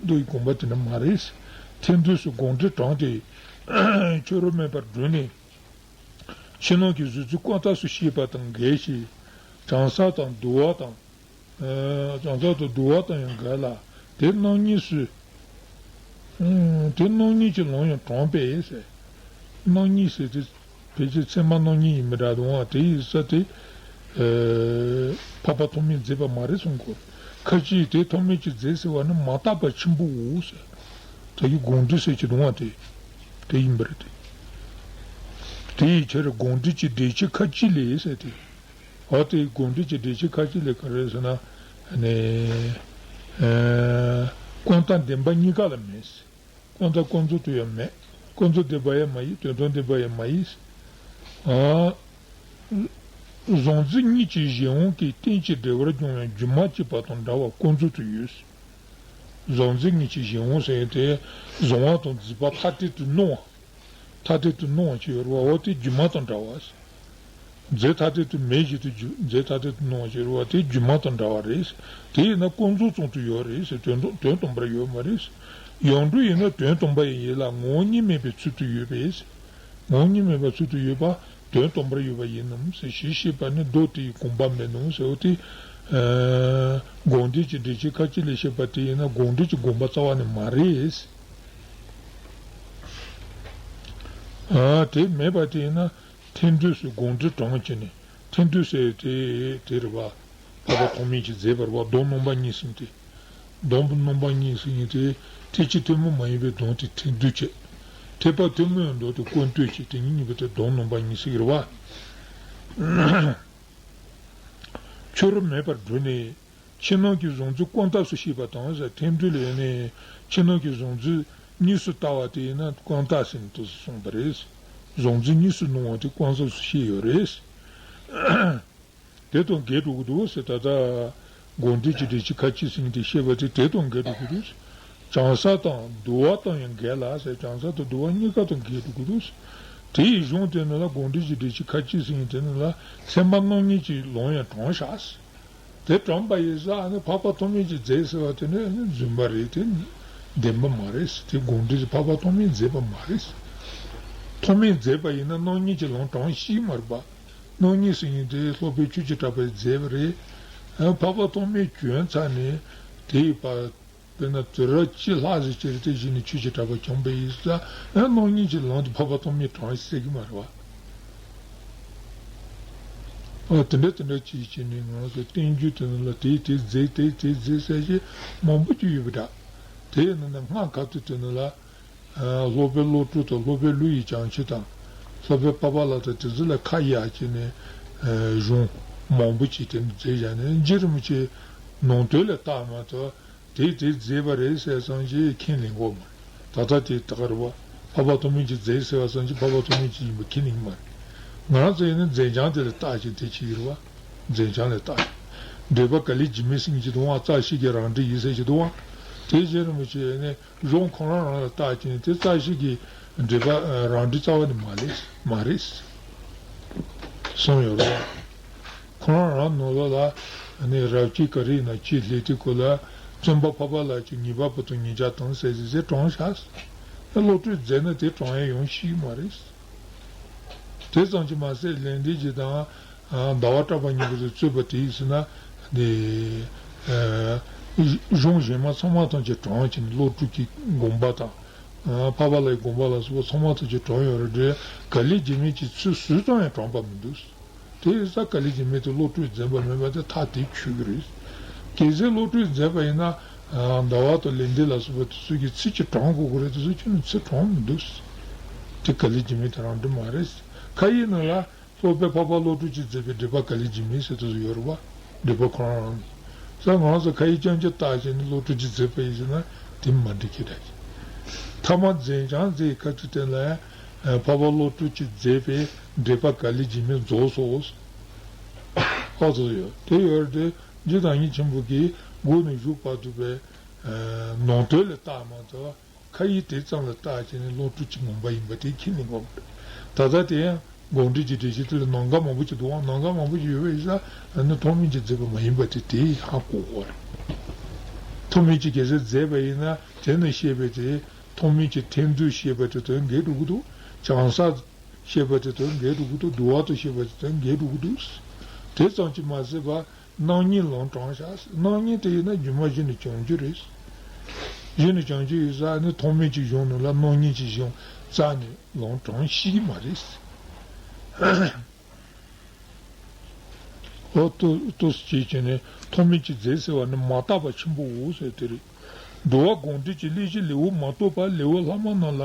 མདོ་ཡི་དགོངས་པ་དེ་ནི་མ་རེད། ཐེར་འདོན་སུ་དགོངས་འགྲེལ་དྲངས་ཏེ། ཆོས་རབ་སྨྲས་པར་བསྒྲུབས་ནས། ཕྱི་ནང་གི་གཟུགས་ཚུལ་ཀུན་བརྟགས་སུ་བཤད་པ་དང་འགལ་ཞིང་། བྱང་ས་དང་འདུལ་བ་དང་། བྱང་ས་དང་འདུལ་བ་དང་ཡང་འགལ་ལ། དེ་རྣམ་གཉིས་སུ། དེ་རྣམ་གཉིས་ཀྱི་ལུང་ཡང་དྲངས་པས་ཟེར། རྣམ་གཉིས་ཟེར་དེ་ཕལ་ཆེར་ཚད་མ་རྣམ་གཉིས་ཡིན་མི་འདྲ་འདུག་ཨ། དེ་ཡིན་ས་དེ། འཕགས་པ་ཐོགས་མེད་མཛད་པ་མ་རེད་གསུང་གོ། ཁ་ཅིག་དེ་ཐོགས་མེད་ཀྱིས་མཛད་ཟེར་བ་ནི་མ་དག་པ་ཆེན་པོའོ་ཟེར། ད་གི་དགོངས་འགྲེལ་ཟེར་གྱི་འདུག་ཨ་དེ། དེ་ཡིན་པ་རེད་དེ། དེ་ཡི་ཕྱིར་དགོངས་འགྲེལ་གྱི་འགྲེལ་ཆེན་ཁ་ཅིག་ལས་ཟེར་དེ། འོ་དེ་དགོངས་འགྲེལ་གྱི་འགྲེལ་ཆེན་ཁ་ཅིག་ལས་ག་རེ་ཟེར་ན། ནས། ཀུན་བརྟགས་བདེན་པ་གཉིས་ཀ་ལ་མེད། ཡང་དག་ཀུན་རྫོབ་ཏུ་ཡང་མེད། ཀུན་རྫོབ་བདེན་པ་ཡང་མ་ཡིན། དོན་དམ་བདེན་པ་ཡང་མ་ཡིན། ཨ། གཟུང་འཛིན་གཉིས་ཀྱི་གཞན་དབང་གིས་རྟེན་ཅིང་འབྲེལ་བར་འབྱུང་བའི་སྒྱུ་མ་བྱས་པ་དང་འདྲ་བ་ཀུན་རྫོབ་ཏུ་ཡོད། གཟུང་འཛིན་གཉིས་ཀྱི་གཞན་དབང་ཟེར་ཡག་དེ་གཟུང་བ་དང་འཛིན་པ་ཐ་དད་དུ་སྣང་བ། ཐ་དད་དུ་སྣང་བ་ཅིག་ཡོད་རེད་བ། འོ་དེ་སྒྱུ་མ་དང་འདྲ་བ། རྫས་ཐ་དད་དུ་མེད་བཞིན་དུ་སྒྱུ། རྫས་ཐ་དད་དུ་སྣང་བ་ཅིག་ཡོད་རེད་བ། དེ་སྒྱུ་མ་དང་འདྲ་བ་རེད། དེ་ཡིན་ན་ཀུན་རྫོབ་ཙམ་དུ་ཡོད་རེད་ཟེར། དོན་དུ་དོན་དམ་པར་ཡོད་མ་རེད། ཡོངས་གྲུབ་ཡིན་ན་དོན་དམ་པ་ཡང་ཡིན་ལ་ངོ་བོ་ཉིད་མེད་པའི་ཚུལ་དུ་ཡོད་པས། ངོ་བོ་ཉིད་མེད་པའི་ཚུལ་དུ་ཡོད་པ་དོན་དམ་པར་ཡོད་པ་ཡིན་ནམ་ཟེར། ཞེས་བཤད་པ་ནི་མདོ་དེའི་དགོངས་པ་མིན་ནོ་ཟེར། འོ་དེ། ཨ། དགོངས་འགྲེལ་གྱི་འགྲེལ་ཆེན་ཁ་ཅིག་ལས་བཤད་པ་དེ་ཡིན་ན་དགོངས་འགྲེལ་གྱི་དགོངས་པ་རྩ་བ་ནས་མ་རེད། ཨ། དེ་མེད་པ་དེ་ཡིན་ན་ཐེག་བསྡུས་སུ་དགོངས་འགྲེལ་དྲངས་བྱས་ནས། ཐེག་བསྡུས་ཟེར་དེ་དེ་རེད་བ། འཕགས་པ་ཐོགས་མེད་ཀྱིས་མཛད་པ་རེད་བ། དོན་རྣམ་པ་གཉིས་ཟེར་དེ། དོན་རྣམ་པ་གཉིས་ཟེར་མཁན་དེ། ཐེག་ཆེན་ཐུན་མོང་མ་ཡིན་པའི་དོན་དེ་ཐེག་བསྡུས་བྱས། ཐེག་པ་ཐུན་མོང་གི་མདོ་དེ་ཀུན་བཏུས་བྱས། དེ་གཉིས་གཉིས་པོ་དེ་དོན་རྣམ་པ་གཉིས་ཟེར་གྱི་རེད་བ། ཕྱི་རོལ་མེད་པར་བསྒྲུབས་ནས། ཕྱི་ནང་གི་གཟུང་འཛིན་ཀུན་བརྟགས་སུ་བཤད་པ་དང་ཟེར། ཐེག་བསྡུས་ལས་ནི་ཕྱི་ནང་གི་གཟུང་འཛིན་གཉིས་སུ་བལྟ་བ་དེ་ཡིན་ན་ཀུན་བརྟགས་ཟེར་ནས་དེ་གསུངས་པ་རེད། གཟུང་འཛིན་གཉིས་སུ་སྣང་བ་དེ་ཀུན་བརྟགས་སུ་བཤད་ཡོད་རེད། དེ་དང་འགལ་འགྲོ་གི་འདུག་ཟེར། ད་ལྟ་དགོངས་འགྲེལ་གྱི་འགྲེལ་ཆེན་ཁ་ཅིག་ཟེར་མཁན་དེ་བཤད་པ་དེ་དེ་དང་འགལ་འགྲོ་གི་འདུག། བྱང་ས་དང་བསྡུ་བ་དང་ཡང་འགལ་ལ་ཟེར། བྱང་ས་དང་བསྡུ་བ་གཉིས་ཀ་དང་འགལ་འགྲོ་གི་འདུག། དེ་ཡི་གཞུང་དེ་ནང་ལ་དགོངས་འགྲེལ་གྱི་འགྲེལ་ཆེན་ཁ་ཅིག་ཟེར་མཁན་དེ་ནང་ལ་མཚན་མ་རྣམ་གཉིས་ཀྱི་ལམ་ཡང་དྲངས་བཞག། དེ་དྲངས་པ་ཡིན་ཙང་ནི་འཕགས་པ་ཐོགས་མེད་ཀྱིས་མཛད་ཟེར་བ་དེ་ནི་རྫུན་པ་རེད། དེ་བདེན་པ་མ་རེད། དེ་དགོངས་འགྲེལ་འཕགས་པ་ཐོགས་མེད་མཛད་པ་མ་རེད། ཐོགས་མེད་མཛད་པ་ཡིན་ན་རྣམ་གཉིས་ཀྱི་ལམ་དྲངས་ཤིག་མ་རེད་པ། རྣམ་གཉིས་ཟེར་མཁན་དེ་སློབ་དཔོན་ཆོས་ཀྱི་གྲགས་པས་མཛད་པ་རེད། འཕགས་པ་ཐོགས་མེད་བྱོན་ཚར་ནས་དེ་ཡི་བར། དཔེར་ན་དུས་རབས་གཅིག་ལྷག་ཙམ་ཅིག་རེད། དེ་བཞིན་ནས་ཆོས་ཀྱི་གྲགས་པ་བྱོན་པ་ཡིན་ཙང་། ཨ། རྣམ་གཉིས་ཀྱི་ལམ་དུ་འཕགས་པ་ཐོགས་མེད་དྲངས་ཟེར་གྱི་མ་རེད་བ། ཨ། དེ་འདྲ་དེ་འདྲ་ཅིག་བྱས་ནས་ང་ཚོ་བསྟན་བཅོས་དེ་ནང་ལ་དེས་དེ་མཛད། དེས་དེ་མཛད་ཟེར་བྱས་མང་པོ་ཅིག་ཡོད་པ་འདྲ། དེའི་ནང་ནས་སྔགས་ཁ་ཐུག་དེ་ནང་ལ། ཨ། སློབ་དཔོན་བློ་གྲོས་དང་། སློབ་དཔོན་ཀླུ་ཡི་བྱང་ཆུབ་དང་། སློབ་དཔོན་པ་པ་ལ་དང་། དེ་ཚོ་ལ་ཁ་གཡར་བྱས་ནས། ཨ། གཞུང་མང་པོ་ཅིག་དེ་ནས་མཛད་བཞག་ནས། རྗེ་རིན་པོ་ཆེ་ནང་དོན་ལ་བལྟས་མ་གཏོགས། དེས་དེ་མཛད་པ་རེད་ཟེར་ཙམ་ཞིག་ཁས་ལེན་གྱི་ཡོད་མ་རེད། ད་ལྟ་དེ་ད་ག་རེད་བ། འཕགས་པ་ཐོགས་མེད་ཀྱིས་མཛད་ཟེར་བ་ཙམ་ཞིག་འཕགས་པ་ཐོགས་མེད་ཀྱི་ཡིན་པ་ཁས་ལེན་གྱི་མ་རེད། ང་རང་ཚོ་ཡིན་ན་མཛད་བྱང་དེ་ལ་བལྟས་བྱས་དེ་བྱེད་ཀྱི་རེད་བ། མཛད་བྱང་ལ་བལྟས་བྱས། འགྲེལ་པ་ག་ལེར་འཇིགས་མེད་ཟེར་མཁན་ཅིག་འདུག་བ། རྩ་ཤེ་གི་རང་འགྲེལ་ཡིན་ཟེར་ཅིག་འདུག་བ། དེ་རྗེ་རིན་པོ་ཆེ་ནས། གཞུང་ཁོ་རང་རང་ལ་བལྟས་བྱས་ནས་དེ་རྩ་ཤེ་གི་འགྲེལ་པ། ཨ། རང་འགྲེལ་རྩ་བ་ནས་མ་ལེགས། མ་རེད་གསུངས་ཡོད་རེད། ཁོ་རང་རང་ནང་ལོགས་ལ་ནི་རབ་བྱེད་ག་རེ་ཡིན་ན་ཅིག་ལྷན་ཐེངས་སྐོར་ལ། བཙུན་པ་འཕགས་པ་ལ་ཅིག་ཉེས་པ་པོ་དང་ཉེས་བྱ་དང་ཟེར་ཟེར་དྲངས་བཞག། བློ་གྲོས་མཛད་ན་དེ་དྲངས་ཡ་ཡོང་ཤེས་ཀྱི་མ་རེད། དེ་ཙམ་གྱིས་མ་ཟད་ལེགས་ལྡན་འབྱེད་དང་། ཨ། ཟླ་བ་གྲགས་པ་གཉིས་ཀྱིས་གཙོས་པ་དེ་ཡིན་ཟེར་ན། དེ། ཨ། གཞུང་གཞན་མ་ཚང་མ་ཐམས་ཅད་དྲངས་བྱས་ནས། བློ་གྲོས་ཀྱི་དགོངས་པ་དང་། ཨ། འཕགས་པ་ལྷའི་དགོངས་པ་ལ་སོགས་པ་ཚང་མ་ཐམས་ཅད་དྲངས་ཡོད་རེད་དེ། ག་ལེར་འཇིགས་མེད་ཀྱིས་ཚུར་ཟུར་ཙམ་ཡང་དྲངས་པ་མི་འདུག། དེ་ཡིན་ཙང་ག་ལེར་འཇིགས་མེད་དེ་བློ་གྲོས་མཛད་པ་མིན་པ་དེ་ཐག་དེ་ཆོད་ཀྱི་རེད། གལ་སྲིད་བློ་གྲོས་མཛད་པ་ཡིན་ན། ཨ། ཟླ་བ་དང་ལེགས་ལྡན་ལ་སོགས་པ་དེ་ཚོ་གིས་ཚིག་གཅིག་དྲངས་དགོས་ཀྱི་རེད། དེ་ཚོ་ཁྱོན་ནས་ཚུར་དྲངས་མི་འདུག། དེ་ག་ལེར་འཇིགས་མེད་དེ་རང་འགྲེལ་མ་རེད། ཁ་ཡི་ནང་ལ། སློབ་དཔོན་འཕགས་པ་བློ་གྲོས་ཀྱིས་མཛད་པའི་འགྲེལ་པ་ག་ལེར་འཇིགས་མེད་ཟེར་དེ་ཚོ་ཡོད་རེད་བ། འགྲེལ་པ་ཁོ་རང་རང་ནས། ས། ང་རང་ཚོ་ཁ་ཡི་རྐྱང་རྐྱང་བལྟས་བྱས་ནས་བློ་གྲོས་ཀྱིས་མཛད་པ་ཡིན་ཟེར་ན་དེ་མ་འགྲིག་གི་རེད། ཐ་མ་མཛད་བྱང་མཛད་ཁ་ཐུག་དེ་ལ། ཨ། འཕགས་པ་བློ་གྲོས་ཀྱིས་མཛད་པའི་འགྲེལ་པ་ག་ལེར་འཇིགས་མེད་རྫོགས་སོ། ཨ། ཚོ་ཡོད། དེ་ཡོད་རེད་དེ། རྗེ་བདག་ཉིད་ཆེན་པོ་གིས་འགོ་ནས་མཇུག་བར་དུ་བའི། ཨ། ནང་དོན་ལ་བལྟས་མ་གཏོགས། ཁ་ཡི་དེ་ཙམ་ལ་བལྟས་བྱས་ནས་བློ་གྲོས་ཀྱི་ངོ་མ་ཡིན་པ་དེ་ཁས་ལེན་དགོས་པ་རེད། ད་ལྟ་དེ་ཡང་དགོངས་འགྲེལ་གྱི་འགྲེལ་བཤད་དེ་ལ་ནང་འགལ་མང་པོ་ཅིག་འདུག་ཨང་། ནང་འགལ་མང་པོ་ཅིག་ཡོད་པ་ཡིན་ཙང་། ཨ་ནི་ཐོགས་མེད་ཀྱིས་མཛད་པ་མ་ཡིན་པ་དེ་དེ་ཧ་གོ་དགོས་རེད། ཐོགས་མེད་ཀྱིས་གལ་སྲིད་མཛད་པ་ཡིན་ན། དེ་ནི་བཤད་པའི་དེ། ཐོགས་མེད་ཀྱིས་ཐེག་བསྡུས་བཤད་པ་དེ་དང་འགལ་འགྲོ་གི་འདུག། བྱང་ས་བཤད་པ་དེ་དང་འགལ་འགྲོ་གི་འདུག། བསྡུ་བ་དང་བཤད་པ་དེ་དང་འགལ་འགྲོ་གི་འདུག། དེ་ཙམ་གྱིས་མ་ཟད་པ། རྣམ་གཉིས་ལམ་དྲངས་བཞག། རྣམ་གཉིས་དེ་ཡིན་ན་སྒྱུ་མ་གཞི་ནས་བྱུང་རྒྱུ་རེད། གཞི་ནས་བྱུང་རྒྱུ་ཡིན་ཙང་ནི་ཐོགས་མེད་ཀྱི་གཞུང་ནང་ལ་རྣམ་གཉིས་ཀྱི་གཞུང་རྩ་ནས་ལམ་དྲངས་ཤེས་ཀྱི་མ་རེད། འོ། ཏོག་ཙམ་བྱས་བྱས་ནས་ཐོགས་མེད་ཀྱིས་མཛད་ཟེར་བ་ནི་མ་དག་པ་ཆེན་པོའོ་ཟེར་དེ་རེད། འདུལ་བ་དགོངས་འགྲེལ་གྱི་གླེགས་བཞི་ལེའུ་མ་གཏོགས་པ་ལེའུ་ལྷག་མ་རྣམས་ལ།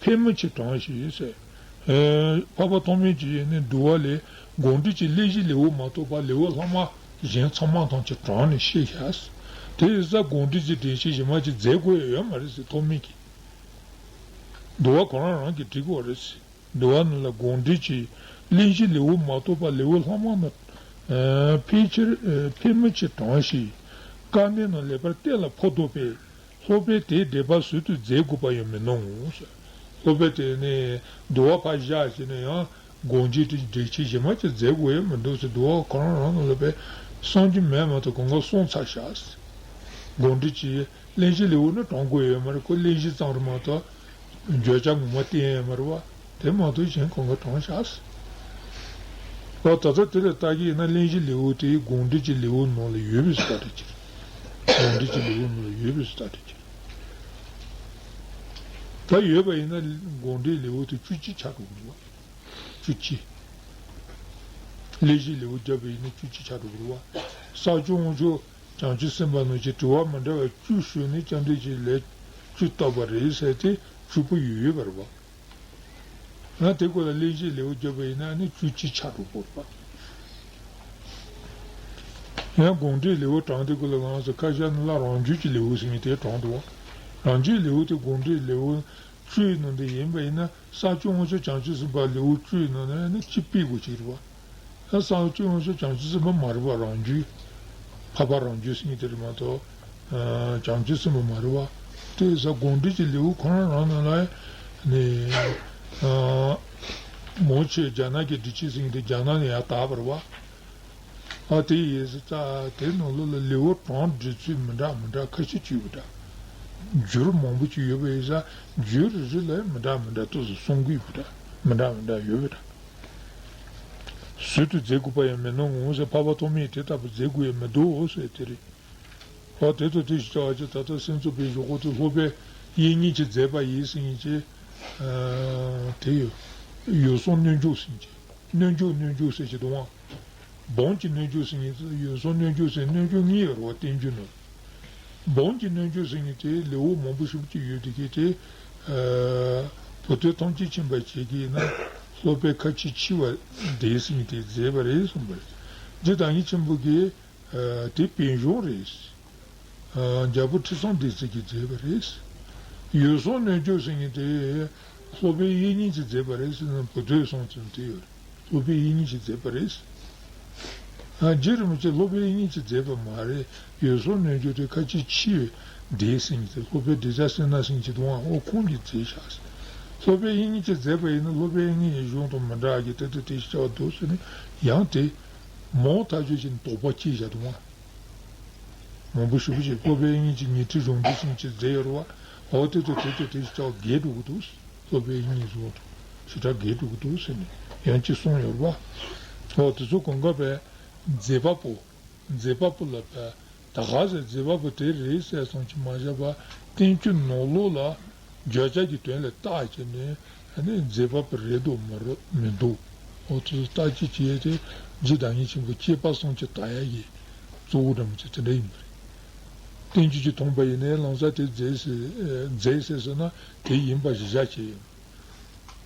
ཕལ་མོ་ཆེ་དྲངས་ཤིང་ཟེར། ཨེ། འཕགས་པ་ཐོགས་མེད་ཀྱིས་ནི་འདུལ་བ་ལས་དགོངས་འགྲེལ་གྱི་གླེགས་བཞི་ལེའུ་མ་གཏོགས་པ་ལེའུ་ལྷག་མ་གཞན་ཚང་མ་ཐམས་ཅད་དྲངས་ནས་བཤད་བཞག། དེ་ཡིན་ཙང་དགོངས་འགྲེལ་གྱི་འགྲེལ་བཤད་གཞན་མ་ཅིག་མཛད་དགོས་ཡ་ཡོད་མ་རེད་ཟེར། ཐོགས་མེད་ཀྱིས། འདུལ་བ་ཁོ་རང་རང་གིས་འབྲི་དགོས་རེད། འདུལ་བ་ནང་ལ་དགོངས་འགྲེལ་གྱིས་གླེང་གཞི་ལེའུ་མ་གཏོགས་པ་ལེའུ་ལྷག་མ་རྣམས་ཕལ་ཆེར་ཕལ་མོ་ཆེ་དྲངས་ཤིང་། དཀའ་གནད་རྣམས་ལེགས་པར་གཏན་ལ་ཕབ་འདུག་པས། སློབ་དཔོན་དེའི་འགྲེལ་པ་ཟུར་དུ་མཛད་དགོས་པ་ཡང་མིན་ནོ། སློབ་དཔོན་དེ་ནི་འདུལ་བ་ཕར་བཞག་བྱས་ནས་ཡང་དགོངས་འགྲེལ་དེ་འགྲེལ་ཆེན་གཞན་མ་ཅིག་མཛད་དགོས་ཡ་མི་འདུག་ཟེར། འདུལ་བ་ཁོ་རང་རང་ནང་ལ་བས་གསུང་རྒྱུ་མེད་མ་གཏོགས་གང་ག་གསུངས་ཚར་བཞག་ཟེར། དགོངས་འགྲེལ་གྱིས་གླེང་གཞི་ལེའུ་ནི་དྲངས་དགོས་ཡོད་མ་རེད། ཁོ་གླེང་གཞི་ཙམ་རེད་མ་གཏོགས་བརྗོད་བྱ་ངོ་མ་བསྟན་ཡོད་མ་རེད་བ། དེ་མ་གཏོགས་གཞན་གང་ག་དྲངས་བཞག་ཟེར། ཨོ་ད་ལྟ་དེ་ལ་ལྟ་གི་ཡིན་ན་གླེང་གཞི་ལེའུ་དེ་དགོངས་འགྲེལ་གྱི་ལེའུ་ནང་ལ་ཡོད་པའི་ལྟ་གྲུབ་ཅིག་རེད། དགོངས་འགྲེལ་གྱི་ལེའུ་ནང་ལ་ཡོད་པའི་ལྟ་གྲུབ་ཅིག་རེད། ད་ཡོད་པ་ཡིན་ན་དགོངས་འགྲེལ་ལེའུ་དེ་བཅུ་གཅིག་ཆགས་འགྲོ་གི་རེད་བ། བཅུ་གཅིག་གླེང་གཞི་ལེའུ་བརྒྱབ་པ་ཡིན་ན་བཅུ་གཅིག་ཆགས་འགྲོ་གི་རེད་བ། ས་སྐྱ་དབང་ཕྱུག་བྱང་ཆུབ་སེམས་དཔའ་རྣམས་ཀྱིས་དྲི་བ་མི་འདྲ་བ་བཅུ་ཞུས་ནས་བཅོམ་ལྡན་འདས་ཀྱིས་ལན་བཅུ་བཏབ་པ་རེད་ཟེར་ཏེ་བཅུ་པོ་ཡོད་ཡོད་པ་རེད་བ། ཡང་དེ་སྐོར་ལ་གླེང་གཞི་ལེའུ་བརྒྱབ་པ་ཡིན་ན་ནི་བཅུ་གཅིག་ཆགས་འགྲོ་གི་རེད་བ། ཡང་དགོངས་འགྲེལ་ལེའུ་དྲངས་དེ་སྐོར་ལ་ང་ཚོ་ཁ་ཤས་ནི་ལ་རང་རྒྱུད་ཀྱི་ལེའུ་ཟེར་མཁན་དེ་དྲངས་འདུག་བ། རང་རྒྱུད་ལེའུ་དེ་དགོངས་འགྲེལ་ལེའུ་བཅུའི་ནང་དུ་ཡིན་པ་ཡིན་ན་ས་སྐྱ་དབང་ཕྱུག་བྱང་ཆུབ་སེམས་དཔའ་ལེའུ་བཅུའི་ནང་ནས་ནི་གཅིག་སྤེལ་དགོས་ཀྱི་རེད་བ། ས་སྐྱ་དབང་ཕྱུག་བྱང་ཆུབ་སེམས་དཔའ་མ་རེད་བ། རང་རྒྱུད། འཕགས་པ་རང་རྒྱུད་ཟེར་མཁན་དེ་རེད་མ་གཏོགས་བྱང་ཆུབ་སེམས་དཔའ་མ་རེད་བ། དེ་ས་དགོངས་འགྲེལ་གྱི་ལེའུ་ཁོ་རང་རང་ནང་ལ་ནི་མོ་ཆེ་རྒྱ་ནག་གི་འགྲེལ་བྱེད་ཟེར་མཁན་དེ་རྒྱ་ནག་ནས་ཡར་དར་བ་རེད་བ། ཨ་དེ་ཡིན་ཟེར་ཙང་དེ་ནང་ལོགས་ལ་ལེའུ་གྲངས་འགྲེལ་ཚུལ་མི་འདྲ་མི་འདྲ་ཁ་ཤས་ཅིག་ཡོད་པ་འདྲ། འགྱུར་མང་པོ་ཅིག་ཡོད་པ་ཡིན་ཙང་འགྱུར་རེ་རེ་ལ་མི་འདྲ་མི་འདྲ་ཏོག་ཙམ་གསུང་གི་ཡོད་པ་འདྲ། མི་འདྲ་མི་འདྲ་ཡོད་པ་འདྲ། ཟུར་དུ་མཛད་དགོས་པ་ཡང་མིན་ནོ། འོང་ཟེར། འཕགས་པ་ཐོགས་མེད་དེ་ལྟ་བུ་མཛད་དགོས་ཡང་མི་འདུག་ཟེར་དེ་རེད། ཨ་དེ་དང་དེ་བཞིན་བྱ་བ་ཅིག་ད་ལྟ་སེམས་ཙམ་པའི་གཞུག་གུ་དེ་སློབ་དཔོན་དབྱིག་གཉེན་གྱིས་མཛད་པ་ཡིན་ཟེར་མཁན་གྱི་དེ་ཡོད། ཡུལ་གསུམ་སྣོད་འཇུག་ཟེར་མཁན་གྱི། སྣོད་འཇུག་སྣོད་འཇུག་ཟེར་གྱི་འདུག་ཨང་། སྦོམ་གྱི་སྣོད་འཇུག་ཟེར་མཁན་ཡུལ་གསུམ་སྣོད་འཇུག་ཟེར་སྣོད་འཇུག་གཉིས་ཡོད་རེད་བ། བསྟན་འགྱུར་ནང་། སྦོམ་གྱི་སྣོད་འཇུག་ཟེར་མཁན་དེ་ལེའུ་མང་པོ་ཞེ་པོ་ཅིག་ཡོད་དེ་གི་དེ། བུ་སྟོན་ཐམས་ཅད་མཁྱེན་པ་བྱེད་ཀྱི་ཡིན་ན་སློབ་དཔོན་ཁ་ཆེ་ཕྱི་བ་འདས་ཟེར་མཁན་དེ་མཛད་པ་རེད་གསུངས་པ་རེད། རྗེ་བདག་ཉིད་ཆེན་པོ་གིས། དེ་བན་གཞུང་རེད། རྒྱལ་པོ་ཁྲི་སྲོང་ལྡེ་བཙན་གྱིས་མཛད་པ་རེད། ཡུལ་གསུམ་སྣོད་འཇུག་ཟེར་མཁན་དེ་སློབ་དཔོན་དབྱིག་གཉེན་གྱིས་མཛད་པ་རེད་ཟེར་ན་བུ་སྟོན་གསུང་ཙམ་དེ་ཡོད་རེད། སློབ་དཔོན་དབྱིག་གཉེན་གྱིས་མཛད་པ་རེད། རྗེ་རིན་པོ་ཆེ་སློབ་དཔོན་དབྱིག་གཉེན་གྱིས་མཛད་པ་མ་རེད། ཡུལ་གསུམ་སྣོད་འཇུག་དེ་ཁ་ཆེ་ཕྱི་བའི་སྡེ་ཟེར་མཁན་དེ་སློབ་དཔོན་བདེ་ཆེན་སེར་སྣ་ཟེར་མཁན་གྱི་དུའང་ཨོ་ཁོང་གིས་མཛད་བཞག་ཟེར། སློབ་དཔོན་དབྱིག་གཉེན་གྱིས་མཛད་པ་ཡིན་ན་སློབ་དཔོན་དབྱིག་གཉེན་གྱི་གཞུང་དང་མི་འདྲ་གི་དེ་དེ་དེ་ཞིག་ཆགས་འདུག་ཟེར་ནས་ཡང་དེ། མང་ཐག་ཆོད་ཅིག་དོགས་པ་སྐྱེས་བཞག་འདུག་ཨང་། མང་པོ་ཞེ་པོ་ཅིག་སློབ་དཔོན་དབྱིག་གཉེན་གྱི་ཉི་ཁྲི་གཞུང་འགྲེལ་ཟེར་མཁན་ཅིག་མཛད་ཡོད་རེད་བ། འོ་དེ་དང་དེ་དང་དེ་ཞིག་ཆགས་འགལ་འགྲོ་གི་འདུག་སློབ་དཔོན་དབྱིག་གཉེན་གཞུང་དང་ཞེ་དྲག་འགལ་འགྲོ་གི་འདུག་ཟེར་ནས་ཡང་ཅིག་གསུངས་ཡོད་རེད་བ། འོ་དེ་ཚོ་གང་ག་བས་མཛད་པ་པོ། མཛད་པ་པོ་ལ་བས་ད་ག་ཟེ་མཛད་པ་པོ་དེ་རེད་ཟེར་སོང་ཅིག་མ་བཞག་པ་བསྟན་བཅོས་ནང་ལོགས་ལ། བརྗོད་བྱ་གི་དོན་ལ་བརྟག་བྱས་ནས་ཨ་ནི་མཛད་པ་པོ་རེད་འདུག་མ་རེད་མི་འདུག་འོ་ཚོ་བརྟག་དཔྱད་བྱས་ཏེ་རྗེ་བདག་ཉིད་ཆེན་པོ་སྐྱེས་པ་སངས་རྒྱས་ད་ཡ་ཡི་གཙོ་བོ་འདྲ་མོ་ཅིག་དེ་འདྲ་ཡིན་པ་རེད། བསྟན་བཅོས་ཀྱིས་མཐོང་པ་ཡིན་ནའི་ལམ་སང་དེ་མཛད་ཟེར་མཛད་ཟེར་སོང་ན་དེ་ཡིན་པ་གཞི་བཞག་བྱས་ཡོད།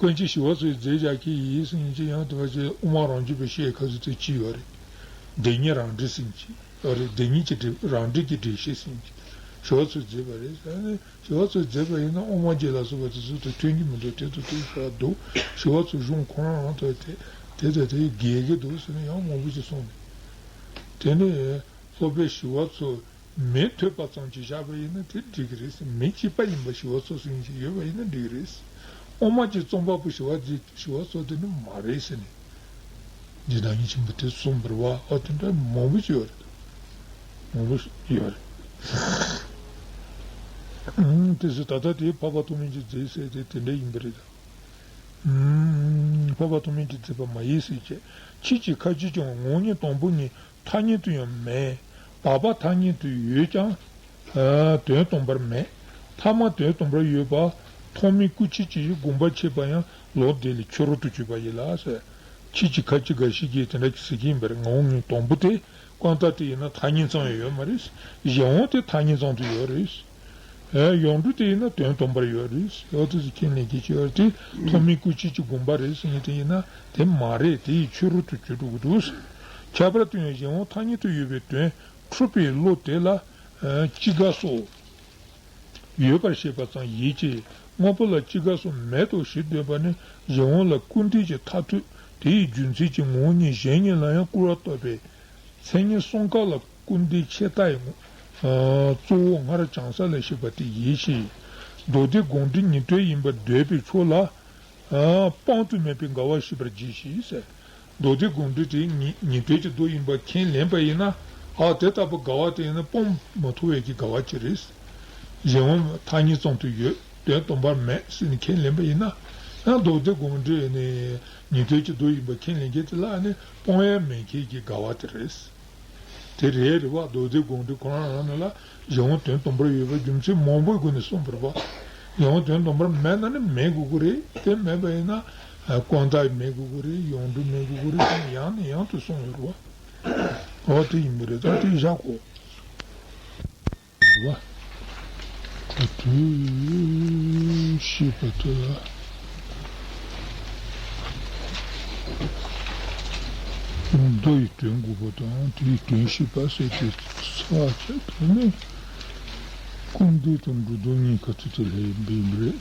དཀོན་མཆོག་ཞི་བ་འཚོ་ཡིས་མཛད་བཞག་གི་ཡིན་ཟེར་མཁན་ཅིག་ཡང་དེ་བ་ཅིག་དབུ་མ་རང་རྒྱུད་པའི་བཤད་ཁ་ཟེར་དེ་ཅི་ཡོད་རེད། བདེན་གཉིས་རང་འགྲེལ་ཟེར་མཁན་ཅིག་ཡོད་རེད། བདེན་གཉིས་ཀྱི་འགྲེལ་རང་འགྲེལ་གྱི་འགྲེལ་བཤད་ཟེར་མཁན་ཅིག་ཞི་བ་འཚོས་མཛད་པ་རེད། ཨ་ནི་ཞི་བ་འཚོས་མཛད་པ་ཡིན་ན་དབུ་མ་རྒྱུད་ལ་སོགས་པ་དེ་ཚོ་དང་མཐུན་གྱི་མི་འདུག་དེ་ཚོ་དེ་ཞུ་བ་འདུག་ཞི་བ་འཚོ་གཞུང་ཁོ་རང་རང་དང་དེ་དེ་དང་དེ་འགལ་གྱི་འདུག་ཟེར་ནས་ཡང་མང་པོ་ཞིག་གསུངས་ནས། དེ་ནས་སློབ་དཔོན་ཞི་བ་འཚོ་མིང་ཐོས་པ་ཙམ་གྱིས་བཞག་པ་ཡིན་ན་དེ་འགྲིག་གི་རེད་ཟེར། མིང་གཅིག་པ་ཡིན་པ་ཞི་བ་འཚོ་ཟེར་མཁན་ཅིག་ཡོད་པ་ཡིན་ན་འགྲིག་གི་རེད་ཟེར། དབུ་མ་གྱི་རྩོམ་པ་པོ་ཞི་བ་འཚོ་ཞི་བ་འཚོ་དེ་ནི་མ་རེད་ཟེར་ནས། རྗེ་བདག་ཉིད་ཆེན་པོ་དེ་གསུངས་པ་རེད་བ། ཨ་དེ་འདྲ་མང་པོ་ཞིག་ཡོད་རེད། མང་པོ་ཞིག་ཡོད་རེད། ཨང་དེ་ཚོ་ད་ལྟ་དེ་འཕགས་པ་ཐོགས་མེད་ཀྱིས་མཛད་ཟེར་དེ་དེ་འདྲ་ཡིན་པ་རེད། ཨང་འཕགས་པ་ཐོགས་མེད་ཀྱིས་མཛད་པ་མ་ཡིན་ཟེར་བྱས། ཁྱེད་ཀྱི་ཁ་ཅིག་ཀྱང་ངོ་བོ་ཉིད་དང་པོ་ཉིད་ཐ་སྙད་དུ་ཡང་མེད། བར་པ་ཐ་སྙད་དུ་ཡོད་ཀྱང་། ཨ་དོན་དམ་པར་མེད། ཐ་མ་དོན་དམ་པར་ཡོད་པ། ཐོགས་མེད་སྐུ་མཆེད་ཀྱི་དགོངས་པ་འཆད་པ་ཡང་ལོག་དེ་ལས་ཆོས་རོལ་དུ་གྱུར་པ་ཡིན་ལ་ཟེར། ཁྱེད་ཀྱི་ཁ་ཅིག་འགའ་ཞིག་གིས་དེ་འདྲ་ཟེར་གྱི་ཡིན་པར། ངོ་བོ་ཉིད་དང་པོ་དེ་ཀུན་བརྟགས་དེ་ཡིན་ན་ཐ་སྙད་ཙམ་ཡང་ཡོད་མ་རེད། གཞན་དབང་དེ་ཐ་སྙད་ཙམ་དུ་ཡོད་རེད། ཨེ་ཡོངས་གྲུབ་དེ་ཡིན་ན་དོན་དམ་པར་ཡོད་རེད། ཡོད་དེ་ཁས་ལེན་གྱི་ཆེ་བ་དེ་ཐོགས་མེད་སྐུ་མཆེད་ཀྱི་དགོངས་པ་རེད་ཟེར་མཁན་དེ་ཡིན་ན་དེ་མ་རེད། དེ་ཡི་ཆོས་རོལ་དུ་གྱུར་འགྲོ་གི་འདུག་ཁྱད་པར་དུ་ཡང་གཞན་དབང་ཐ་སྙད་དུ་ཡོད་པའི་དོན་འཁྲུལ་པའི་བློ་དེ་ལ་ཨེ་ཅི་དགར་སོགས་ཡོད་པར་བཤད་པ་ཙམ་ཡིན་གྱི། དངོས་པོ་ལ་ཅི་དགར་སོགས་མེད་དོ་ཞེས་འདོད་པ་ནི་གཞན་དབང་ལ་སྐུར་འདེབས་ཀྱི་མཐར་ཐུག་དེའི་རྒྱུ་མཚན་གྱིས་ངོ་བོ་ཉིད་གཞན་ཉིད་ལ་ཡང་སྐུར་བ་བཏབ་པས། མཚན་ཉིད་གསུམ་ཀ་ལ་སྐུར་འདེབས་ཆད་ལྟ་ཡི་ངོ་། ཨ་གཙོ་བོ་སྔར་བྱང་ས་ལས་བཤད་པ་དེ་ཡིན་ཞེས། མདོ་སྡེ་དགོངས་འགྲེལ་ཉན་ཐོས་ཡིན་པར་འདོད་པའི་ཕྱོགས་ལ། ཨ་སྤང་དུ་མེད་པའི་དགའ་བ་ཞེས་པར་བརྗོད་ཅིག་ཟེར། མདོ་སྡེ་དགོངས་འགྲེལ་དེ་ཉན་ཉན་ཐོས་ཀྱི་མདོ་ཡིན་པ་ཁས་ལེན་པ་ཡིན་ན། ཨ་དེ་ལྟ་བུ་དགའ་བ་དེ་ཡིན་ན་སྤང་མ་ཐུབ་པའི་གི་དགའ་བ་ཅིག་རེད། གཞན་དབང་ཐ་སྙད་ཙམ་དུ་ཡོད། དོན་སྟོང་པར་མེད་ཟེར་ནས་ཁས་ལེན་པ་ཡིན་ན། ཡང་མདོ་སྡེ་དགོངས་འགྲེལ་ནི་ཉན་ཐོས་ཀྱི་མདོ་ཡིན་པ་ཁས་ལེན་མཁན་དེ་ལ་ནི་སྤང་ཡ་མེད་མཁན་གྱི་དགའ་བ་དེ་རེད། དེ་རེད་རེད་བ། མདོ་སྡེ་དགོངས་འགྲེལ་ཁོ་རང་རང་ནང་ལ་གཞན་དབང་དོན་སྟོང་པར་ཡོད་པའི་རྒྱུ་མཚན་མང་པོའི་སྒོ་ནས་གསུངས་པ་རེད་བ། གཞན་དབང་དོན་སྟོང་པར་མེད་ན་ནི་མེད་དགོས་ཀྱི་རེད། དེ་མེད་པ་ཡིན་ན་ཀུན་བཏགས་མེད་དགོས་ཀྱི་རེད། ཡོངས་གྲུབ་མེད་དགོས་ཀྱི་རེད་ཟེར་ནས་ཡང་ནས་ཡང་དུ་གསུངས་ཡོད་རེད་བ། འོ་དེ་ཡིན་པ་རེད། ད་དེ་བཞག་གོ། བ། ད་དུས་ཤེས་པ་དེ་ལ། མདོ་ཡི་དོན་དགུ་པ་དང་དེའི་དོན་བཤད་པ་ཟེར་ཏེ་ཚར་བཅད་དེ་ནས་སྐུར་འདེབས་དང་འབྲུ་དོན་གཉིས་ཀ་ཚུད་དེ་ལྷའི་འབེབས་རེད།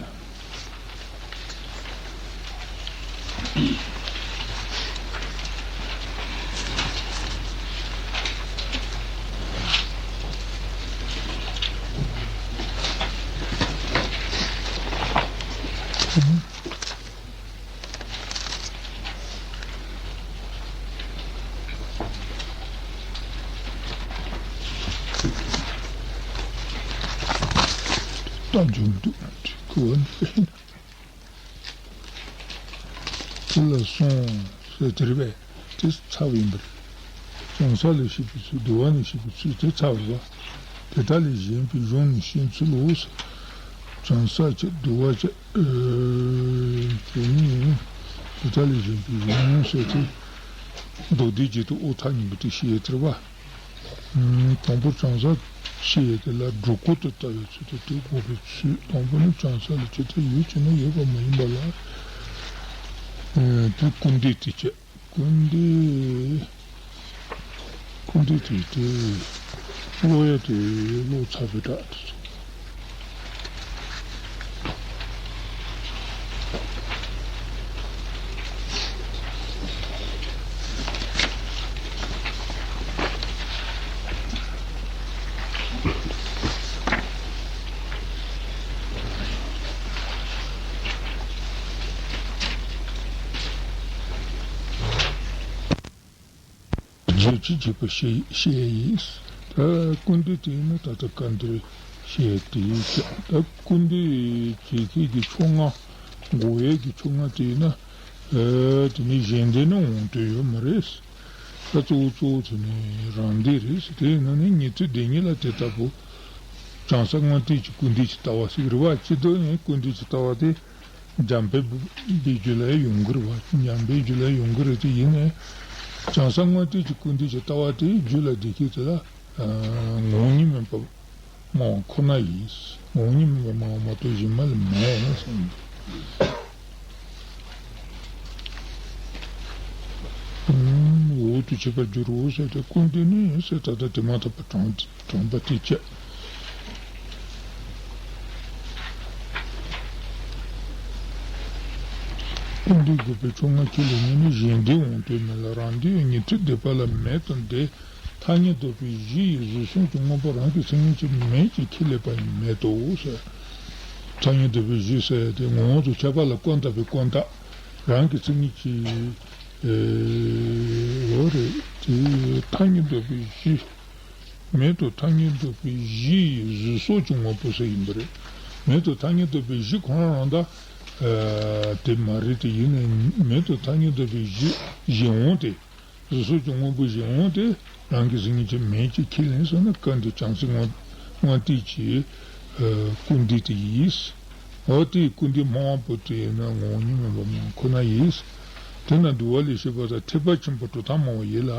ད་འཇུག་འདུག་གོ། དེ་ལ་སོང་ཟེར་དེ་རེད་པས། དེ་ཚར་བ་ཡིན་པར། བྱང་ས་ལས་བཤད་པའི་ཚུལ་བསྡུ་བ་ནས་བཤད་པའི་ཚུལ་དེ་ཚར་བ། དེ་དག་ལས་གཞན་པའི་གཞུང་ནས་བཤད་ཚུལ་ལོ། བྱང་ས་བཅད་བསྡུ་བ་བཅད། ཨེ་དེ་ནི་དེ་དག་ལས་གཞན་པའི་གཞུང་ཟེར་ཏེ། མདོ་སྡེ་རྒྱན་དུ་དབུ་མཐའ་གཉིས་པོ་དེ་བཤད་ཡོད་དེ་རེད་པ། དང་པོ་བྱང་ས་བཤད་ཡས་དེ་ལ་སྒྲོ་སྐུར་དུ་ལྟ་བའི་ཚུལ་དུ་དེ་དགོས་པའི་ཚུལ། དང་པོ་ནི་བྱང་ས་ལ་ཇི་ལྟར་ཡོད་ཅེ་ན་ཡོད་པ་མ་ཡིན་པ་ལ། ཨེ་དེ་སྐུར་འདེབས་དེ་བྱས། སྐུར་འདེབས། སྐུར་འདེབས་དེ་དེ་ཀློག་ཡས་དེ་ཀློག་ཚར་བའི་སྒྲ་དེ་ཚོ། རྗེས་ཀྱི་བྱེད་པ་བཤད་བཤད་ཡིན། ད་སྐུར་འདེབས་དེ་ནི་ད་ལྟ་བཀའ་འདིར་བཤད་དེ་ཡིན་ཀྱང་། ད་སྐུར་འདེབས་བྱེད་མཁན་གྱི་ཕྱོགས་སྔ། འགོག་ཡས་ཀྱི་ཕྱོགས་སྔ་དེ་ཡིན་ན། ཨེ་དེ་ནི་གཞན་སྡེ་ནི་འོང་དོན་ཡོད་མ་རེད། ད་གཙོ་བོ་གཙོ་བོ་དེ་ནི་རང་སྡེ་རེད། དེ་ཡིན་ན་ནི་ཉན་ཐོས་སྡེ་གཉིས་ལ་དེ་ལྟ་བུ། བྱང་ས་སྔོན་བལྟས་ཀྱི་སྐུར་འདེབས་ཀྱི་ལྟ་བ་ཞིག་རེད་བ། སྤྱི་ལྡོག་ནི་སྐུར་འདེབས་ཀྱི་ལྟ་བ་དེ། འཇམ་དཔལ་དཔེའི་རྒྱུད་ལ་ཡོང་གི་རེད་བ། འཇམ་དཔལ་རྒྱུད་ལ་ཡོང་གི་རེད་དེ། ཡིན་ནའི་བྱང་ས་སྔོན་བལྟས་ཀྱི་སྐུར་འདེབས་ཀྱི་ལྟ་བ་དེ་རྒྱུད་ལ་བསྡུ་མཁན་དེ་ལ་ངོ་བོ་ཉིད་མིན་པ་སྨྲ་བ་ཁོ་ན་ཡིན། ངོ་བོ་ཉིད་མིན་པ་སྨྲ་བ་མ་གཏོགས་གཞན་མ་ལ་མེད་གསུངས། འོག་ཏུ་བྱེད་པར་འགྱུར་རོ་ཟེར་ཏེ། སྐུར་འདེབས་ནི་ཟེར་ད་ལྟ་དེ་མ་ཐག་པ་དྲངས་ཏེ། དྲངས་པ་དེ་བྱས། སྐུར་འདེབས་དགོས་པའི་ཕྱོགས་སྔ་ཁས་ལེན་ནི་ནི་གཞན་སྡེ་འོང་དོན་མེད་ལ། རང་སྡེ་ཡང་ཉན་ཐོས་སྡེ་པ་ལ་མེད་དང་འདྲ། ཐ་སྙད་འདོགས་པའི་གཞི་ཡི་གཟུགས་གསུམ་གྱི་དངོས་པོ་རང་གི་མཚན་ཉིད་ཀྱིས་མེད་ཅེས་ཁས་ལེན་པ་ཡང་མེད་དོ་ཟེར། ཐ་སྙད་འདོགས་པའི་གཞི་ཟེར་ཡ་དེ་ངོ་བོ་དང་ཁྱད་པར་ལ་ཀུན་བཏགས་པའི་ཀུན་བཏགས་རང་གི་མཚན་ཉིད་ཀྱིས། ཨེ་འོ་རེད། དེ་ཐ་སྙད་འདོགས་པའི་གཞི། མེད་དང་ཐ་སྙད་འདོགས་པའི་གཞི་ཡི་གཟུགས་སོགས་ཀྱི་དངོས་པོ་ཟེར་ཡིན་པ་རེད། མེད་དང་ཐ་སྙད་འདོགས་པའི་གཞི་ཁོ་རང་རང་ད། ཨ་དེ་མ་རེད་དེ། ཡིན་ནའི་མེད་དང་ཐ་སྙད་འདོགས་པའི་གཞི་གཞན་དབང་དེ། གཟུགས་སོགས་ཀྱི་དངོས་པོ་གཞན་དབང་དེ་རང་གི་གཟུགས་ཉིད་ཀྱིས་མེད་ཅེས་ཁས་ལེན་སོང་ན། སྐབས་འདིར་བྱང་སེམས་དབང་དབང་སྟེ་ཀྱི་ཨ་སྐུར་འདེབས་དེ་ཡིན། འོ་དེའི་སྐུར་འདེབས་སྨྲ་བ་པོ་དེ་ཡིན་ན་ངོ་བོ་ཉིད་མིན་པ་སྨྲ་བ་ཁོ་ན་ཡིན། དེས་ན་འདུལ་བ་ལས་བཤད་པ་ལྟར་ཐེག་པ་ཆེན་པོ་གྲུབ་མཐའ་སྨྲ་བ་ཡིན་ལ།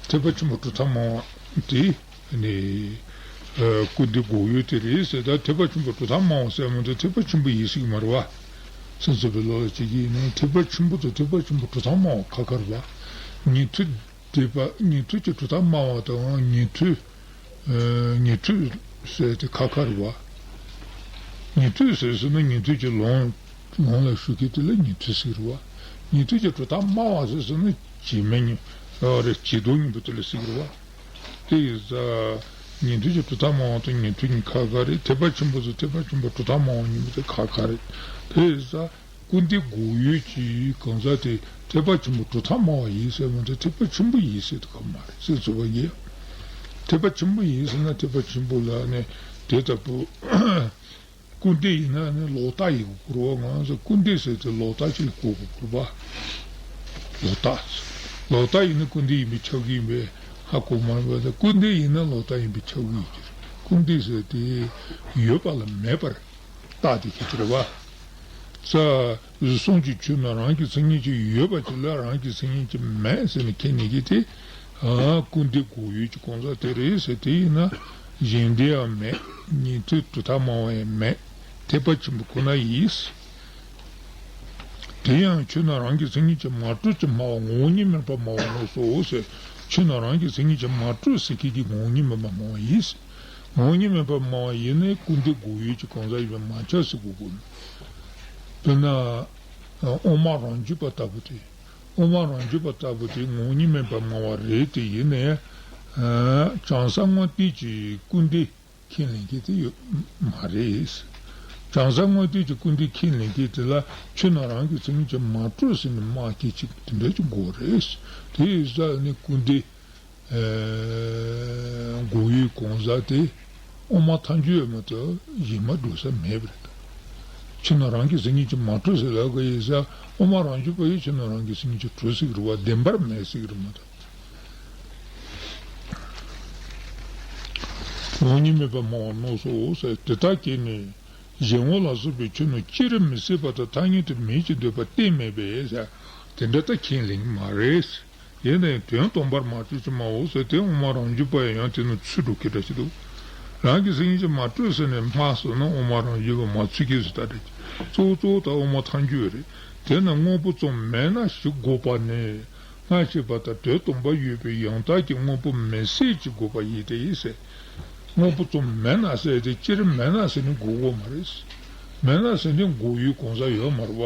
ཐེག་པ་ཆེན་པོ་གྲུབ་མཐའ་སྨྲ་བ་དེ་ནི་ཨ་སྐུར་འདེབས་དགོས་ཡོད་དེ་རེད་ཟེར། ད་ཐེག་པ་ཆེན་པོ་གྲུབ་མཐའ་སྨྲ་བ་ཟེར་མ་གཏོགས་ཐེག་པ་ཆེན་པོ་ཡིན་སྲིད་ཀྱི་མ་རེད་བ། སེམས་ཙམ་པའི་ལུགས་ལ་བྱེད་ཀྱི་ཡིན་ན་ཐེག་པ་ཆེན་པོ་དང་ཐེག་པ་ཆེན་པོ་གྲུབ་མཐའ་སྨྲ་བ་ཁ་ཁ་རེད་བ། ཉན་ཐོས་སྡེ་པ། ཉན་ཐོས་ཀྱི་གྲུབ་མཐའ་སྨྲ་བ་དང་ཉན་ཐོས། ཨ་ཉན་ཐོས་ཟེར་དེ་ཁ་ཁ་རེད་བ། ཉན་ཐོས་ཟེར་སོང་ན་ཉན་ཐོས་ཀྱི་ལུང་ལུང་ལ་ཞུགས་མཁན་དེ་ལ་ཉན་ཐོས་ཟེར་བ། ཉན་ཐོས་ཀྱི་གྲུབ་མཐའ་སྨྲ་བ་ཟེར་སོང་ན་བྱེ་སྨྲ་གཉིས་རེད། བྱེ་མདོ་གཉིས་པོ་དེ་ལ་ཟེར་བ། དེ་ཡིན་ཙང་ཉན་ཐོས་ཀྱི་གྲུབ་མཐའ་སྨྲ་བ་དང་ཉན་ཐོས་གཉིས་ཁ་ཁ་རེད། ཐེག་པ་ཆེན་པོ་ཟེར་ཐེག་པ་ཆེན་པོ་གྲུབ་མཐའ་སྨྲ་བ་གཉིས་པོ་དེ་ཁ་ཁ་རེད། དེ་ཡིན་ཙང་སྐུར་འདེབས་འགོག་ཡུལ་གྱི་གང་ཟག་དེ་ཐེག་པ་ཆེན་པོ་གྲུབ་མཐའ་སྨྲ་བ་ཡིན་ཟེར་མ་ཐག་ཐེག་པ་ཆེན་པོ་ཡིན་ཟེར་དུ་ག་མ་རེད་ཟེར་ཚུལ་བ་ཡིན། ཐེག་པ་ཆེན་པོ་ཡིན་ཟེར་ན་ཐེག་པ་ཆེན་པོ་ལ་ནི་དེ་ལྟ་བུ། སྐུར་འདེབས་ཡིན་ན་ནི་ལོག་ལྟ་ཡིན་དགོས་རེད་བ། ང་ཚོ་སྐུར་འདེབས་ཟེར་དེ་ལོག་ལྟ་ཅིག་ལ་གོ་དགོས་རེད་བ། ལོག་ལྟ། ལོག་ལྟ་ཡིན་ན་སྐུར་འདེབས་ཡིན་པས་ཁྱབ་ཀྱི་ཡིན་པས་ཧ་གོ་མ་རེད་བ། སྐུར་འདེབས་ཡིན་ན་ལོག་ལྟ་ཡིན་པས་ཁྱབ་ཀྱི་ཡོད་ཀྱི་རེད། སྐུར་འདེབས་ཟེར་དེ་ཡོད་པ་ལ་མེད་པར་བཏགས་ཏེ་ཁྱེད་ཚོ་རེད་བ། ས། གཟུགས་སོགས་ཀྱི་ཆོས་རྣམས་རང་གི་མཚན་ཉིད་ཀྱིས་ཡོད་པ་ཅིག་ལ་རང་གི་མཚན་ཉིད་ཀྱིས་མེད་ཟེར་ནས་ཁས་ལེན་གྱི་དེ། ཨ། སྐུར་འདེབས་འགོག་ཡུལ་གྱི་གང་ཟག་དེ་རེད་ཟེར། དེ་ཡིན་ན་གཞན་དོན་ཡང་མེད། ཉན་ཐོས་གྲུབ་མཐའ་སྨྲ་བ་ཡང་མེད། ཐེག་པ་ཆེན་པོ་ཁོ་ན་ཡིན། དེ་ཡང་ཆོས་རྣམས་རང་གི་མཚན་ཉིད་ཀྱིས་མ་གྲུབ་ཅེས་སྨྲ་བ་ངོ་བོ་ཉིད་མིན་པར་སྨྲ་བ་ངོ་སོ་ཟེར། ཆོས་རྣམས་རང་གི་མཚན་ཉིད་ཀྱིས་མ་གྲུབ་ཟེར་མཁན་གྱི་ངོ་བོ་ཉིད་མིན་པར་སྨྲ་བ་ཡིན། ངོ་བོ་ཉིད་མིན་པར་སྨྲ་བ་ཡིན་ནས་སྐུར་འདེབས་འགོག་ཡུལ་གྱི་གང་ཟག་ཡིན་པས་མ་ཁྱབ་ཟེར་དགོས་དགོས། དཔེར་ན། དབུ་མ་རང་རྒྱུད་པ་ལྟ་བུ་དེ། དབུ་མ་རང་རྒྱུད་པ་ལྟ་བུ་དེ་ངོ་བོ་ཉིད་མིན་པར་སྨྲ་བ་རེད་དེ། ཡིན་ནའི། བྱང་ས་དངོས་བསྟན་གྱི་སྐུར་འདེབས་ཁས་ལེན་མཁན་དེ་ཡོད་མ་རེད། བྱང་ས་དངོས་བསྟན་གྱི་སྐུར་འདེབས་ཁས་ལེན་མཁན་དེ་ལ་ཆོས་རྣམས་རང་གི་མཚན་ཉིད་ཀྱིས་མ་གྲུབ་ཟེར་ནས་སྨྲ་མཁན་ཅིག་དེ་འདྲ་ཅིག་དགོས་རེད། དེ་ཡིན་ཙང་ནི་སྐུར་འདེབས། འགོག་ཡུལ་གང་ཟག་དེ་དབུ་མ་ཐལ་འགྱུར་ཡོད་མ་གཏོགས་གཞན་མ་གྲུབ་ས་མེད་པ་རེད། ཆོས་རྣམས་རང་གི་མཚན་ཉིད་ཀྱིས་མ་གྲུབ་ཟེར་ལབ་ཀྱི་ཡིན་ཙང་དབུ་མ་རང་རྒྱུད་པ་ཡིས་ཆོས་རྣམས་རང་གི་མཚན་ཉིད་ཀྱིས་གྲུབ་ཟེར་གྱི་རེད་བ། བདེན་པར་མེད་ཟེར་གྱི་རེད་མ་གཏོགས། ངོ་བོ་ཉིད་མིན་པར་སྨྲ་བ་ངོ་སོ་ཟེར། དེ་ལྟར་བྱས་ནས་གཞན་ངོ་ལ་སོགས་པའི་ཆོས་རྣམས་ཅིར་མི་སྲིད་པ་དང་ཐ་སྙད་དུ་མིང་ཅིག་འདོད་པ་གཏན་མེད་པས་ཟེར། དེ་འདྲ་ད་ཁས་ལེན་གྱི་མ་རེད། ཡིན་ནའི་དོན་སྟོང་པར་མ་གྲུབ་ཅེས་སྨྲའོ་ཟེར་དེ་དབུ་མ་རང་རྒྱུད་པ་ཡང་དེ་ནང་ཚུད་འགྲོ་གི་འདྲ་ཞིག་འདུག་རང་གི་མཚན་ཉིད་ཀྱིས་མ་གྲུབ་ཟེར་ནས་སྨྲ་སོང་ན་དབུ་མ་རང་རྒྱུད་པ་མ་ཚུད་ཀྱི་ཟེར་ལྟ་འདྲ་གི། གཙོ་བོ་གཙོ་བོ་ད་དབུ་མ་ཐལ་འགྱུར་རེད། དེས་ན་དངོས་པོ་ཙམ་མེད་ན་ཞེས་འགོག་པ་ནི། སྔར་བཤད་པ་ལྟར་དོན་སྟོང་པར་ཡོད་པའི་ཡང་དག་གི་དངོས་པོ་མེད་ཟེར་གྱིས་འགོག་པ་ཡིན་ཏེ་ཟེར། དངོས་པོ་ཙམ་མེད་ན་ཟེར་དེ་སྤྱིར་མེད་ན་ཟེར་ནས་འགོག་དགོས་མ་རེད། མེད་ན་ཟེར་ནས་འགོག་ཡུལ་གང་ཟག་ཡོད་མ་རེད་བ།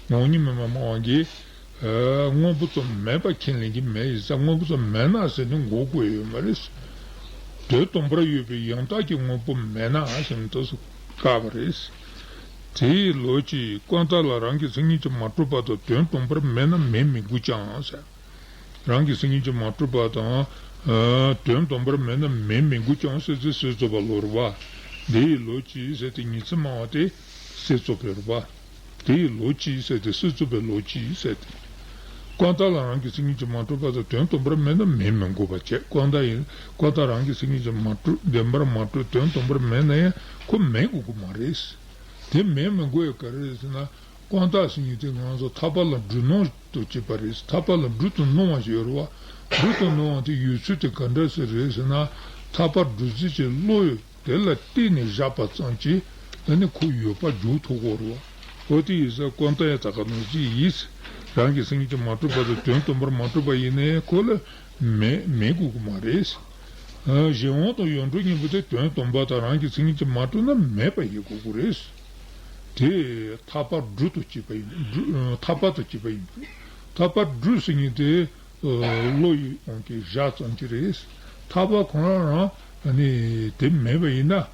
ངོ་བོ་ཉིད་མིན་པར་སྨྲ་བ་གིས། ཨ། དངོས་པོ་ཙམ་མེད་པ་ཁས་ལེན་གྱི་མེད་ཡིན་ཙང་དངོས་པོ་ཙམ་མེད་ན་ཟེར་ནས་འགོག་དགོས་ཡོད་མ་རེད། དོན་སྟོང་པར་ཡོད་པའི་ཡང་དག་གི་དངོས་པོ་མེད་ན་ཟེར་ནས་ཏོག་ཙམ་བཀག་པ་རེད། དེའི་ལོ་གཅིག་ཀུན་བརྟགས་ལ་རང་གི་མཚན་ཉིད་ཀྱིས་མ་གྲུབ་པ་དང་དོན་སྟོང་པར་མེད་ན་མེད་མི་དགོས་ཀྱང་ཟེར། རང་གི་མཚན་ཉིད་ཀྱིས་མ་གྲུབ་པ་དང་། ཨ། དོན་སྟོང་པར་མེད་ན་མེད་མི་དགོས་ཀྱང་ཟེར་ཚེ་སྲིད་རྩོད་པ་ལོ་རེད་བ། འདི་ཡི་ལོ་གཅིག་ཟེར་ཏེ་ཉི་ཚེ་སྨྲ་བ་དེ་སྲིད་རྩོད་པ་རེད་བ། དེ་ཡི་ལོ་གཅིག་ཟེར་ཏེ་སྲིད་རྩོད་པའི་ལོ་གཅིག་ཟེར་ཏེ། ཀུན་བརྟགས་ལ་རང་གི་མཚན་ཉིད་ཀྱིས་མ་གྲུབ་པ་དང་དོན་སྟོང་པར་མེད་ན་མེད་མི་དགོས་པ་བྱས། ཀུན་བརྟགས་ཡིན། ཀུན་བརྟགས་རང་གི་མཚན་ཉིད་ཀྱིས་མ་གྲུབ་བདེན་པར་མ་གྲུབ་དོན་སྟོང་པར་མེད་ན་ཡང་ཁོ་མེད་དགོས་ཀྱི་མ་རེད། དེ་མེད་མི་དགོས་ཡ་ག་རེ་རེད་ཟེར་ན། ཀུན་བརྟགས་ཟེར་མཁན་དེ་ང་ཚོ་ཐར་པ་ལ་འབྲུ་སྣང་དུ་བྱེད་པ་རེད། ཐར་པ་ལ་འབྲུ་དང་སྣང་བ་ཞིག་ཡོད་རེད་བ། འབྲུ་དང་སྣང་བ་དེ་ཡོད་ཚུལ་དེ་ག་འདྲ་ཞིག་རེད་ཟེར་ན། ཐར་པ་སྒྲུབ་རྩིས་ཀྱི་བློ་ཡོད་དེ་ལ་བརྟེན་ནས་བཞག་པ་ཙམ་གྱིས་ཨ་ནི་ཁོ་ཡོད་པ་འཇོག་ཐུབ་ཀྱི་ཡོད་རེད་བ། འོ་དེ་ཡིན་ཙང་ཀུན་བརྟགས་ཡང་ད་ག་ནང་བཞིན་ཡིན། རང་གི་མཚན་ཉིད་ཀྱིས་མ་གྲུབ་པ་དང་དོན་སྟོང་པར་མ་གྲུབ་པ་ཡིན་ནའི་ཁོ་ལ་མེད་མེད་དགོས་ཀྱི་མ་རེད། གཞན་དབང་དང་ཡོངས་གྲུབ་གཉིས་པོ་དེ་དོན་སྟོང་པ་དང་རང་གི་མཚན་ཉིད་ཀྱིས་མ་གྲུབ་ན་མེད་པ་ཡིན་དགོས་ཀྱི་རེད། དེ་ཐར་པ་སྒྲུབ་ཏུ་བྱེད་པ་ཡིན། སྒྲུབ། ཐར་པ་དང་བཅས་པ་ཡིན། ཐར་པ་སྒྲུབ་ཟེར་མཁན་དེ་བློ་ཡི་དབང་གིས་བཞག་ཙམ་གྱིས་རེད། ཐར་པ་ཁོ་རང་རང་ནི་དེ་མེད་པ་ཡིན་ན།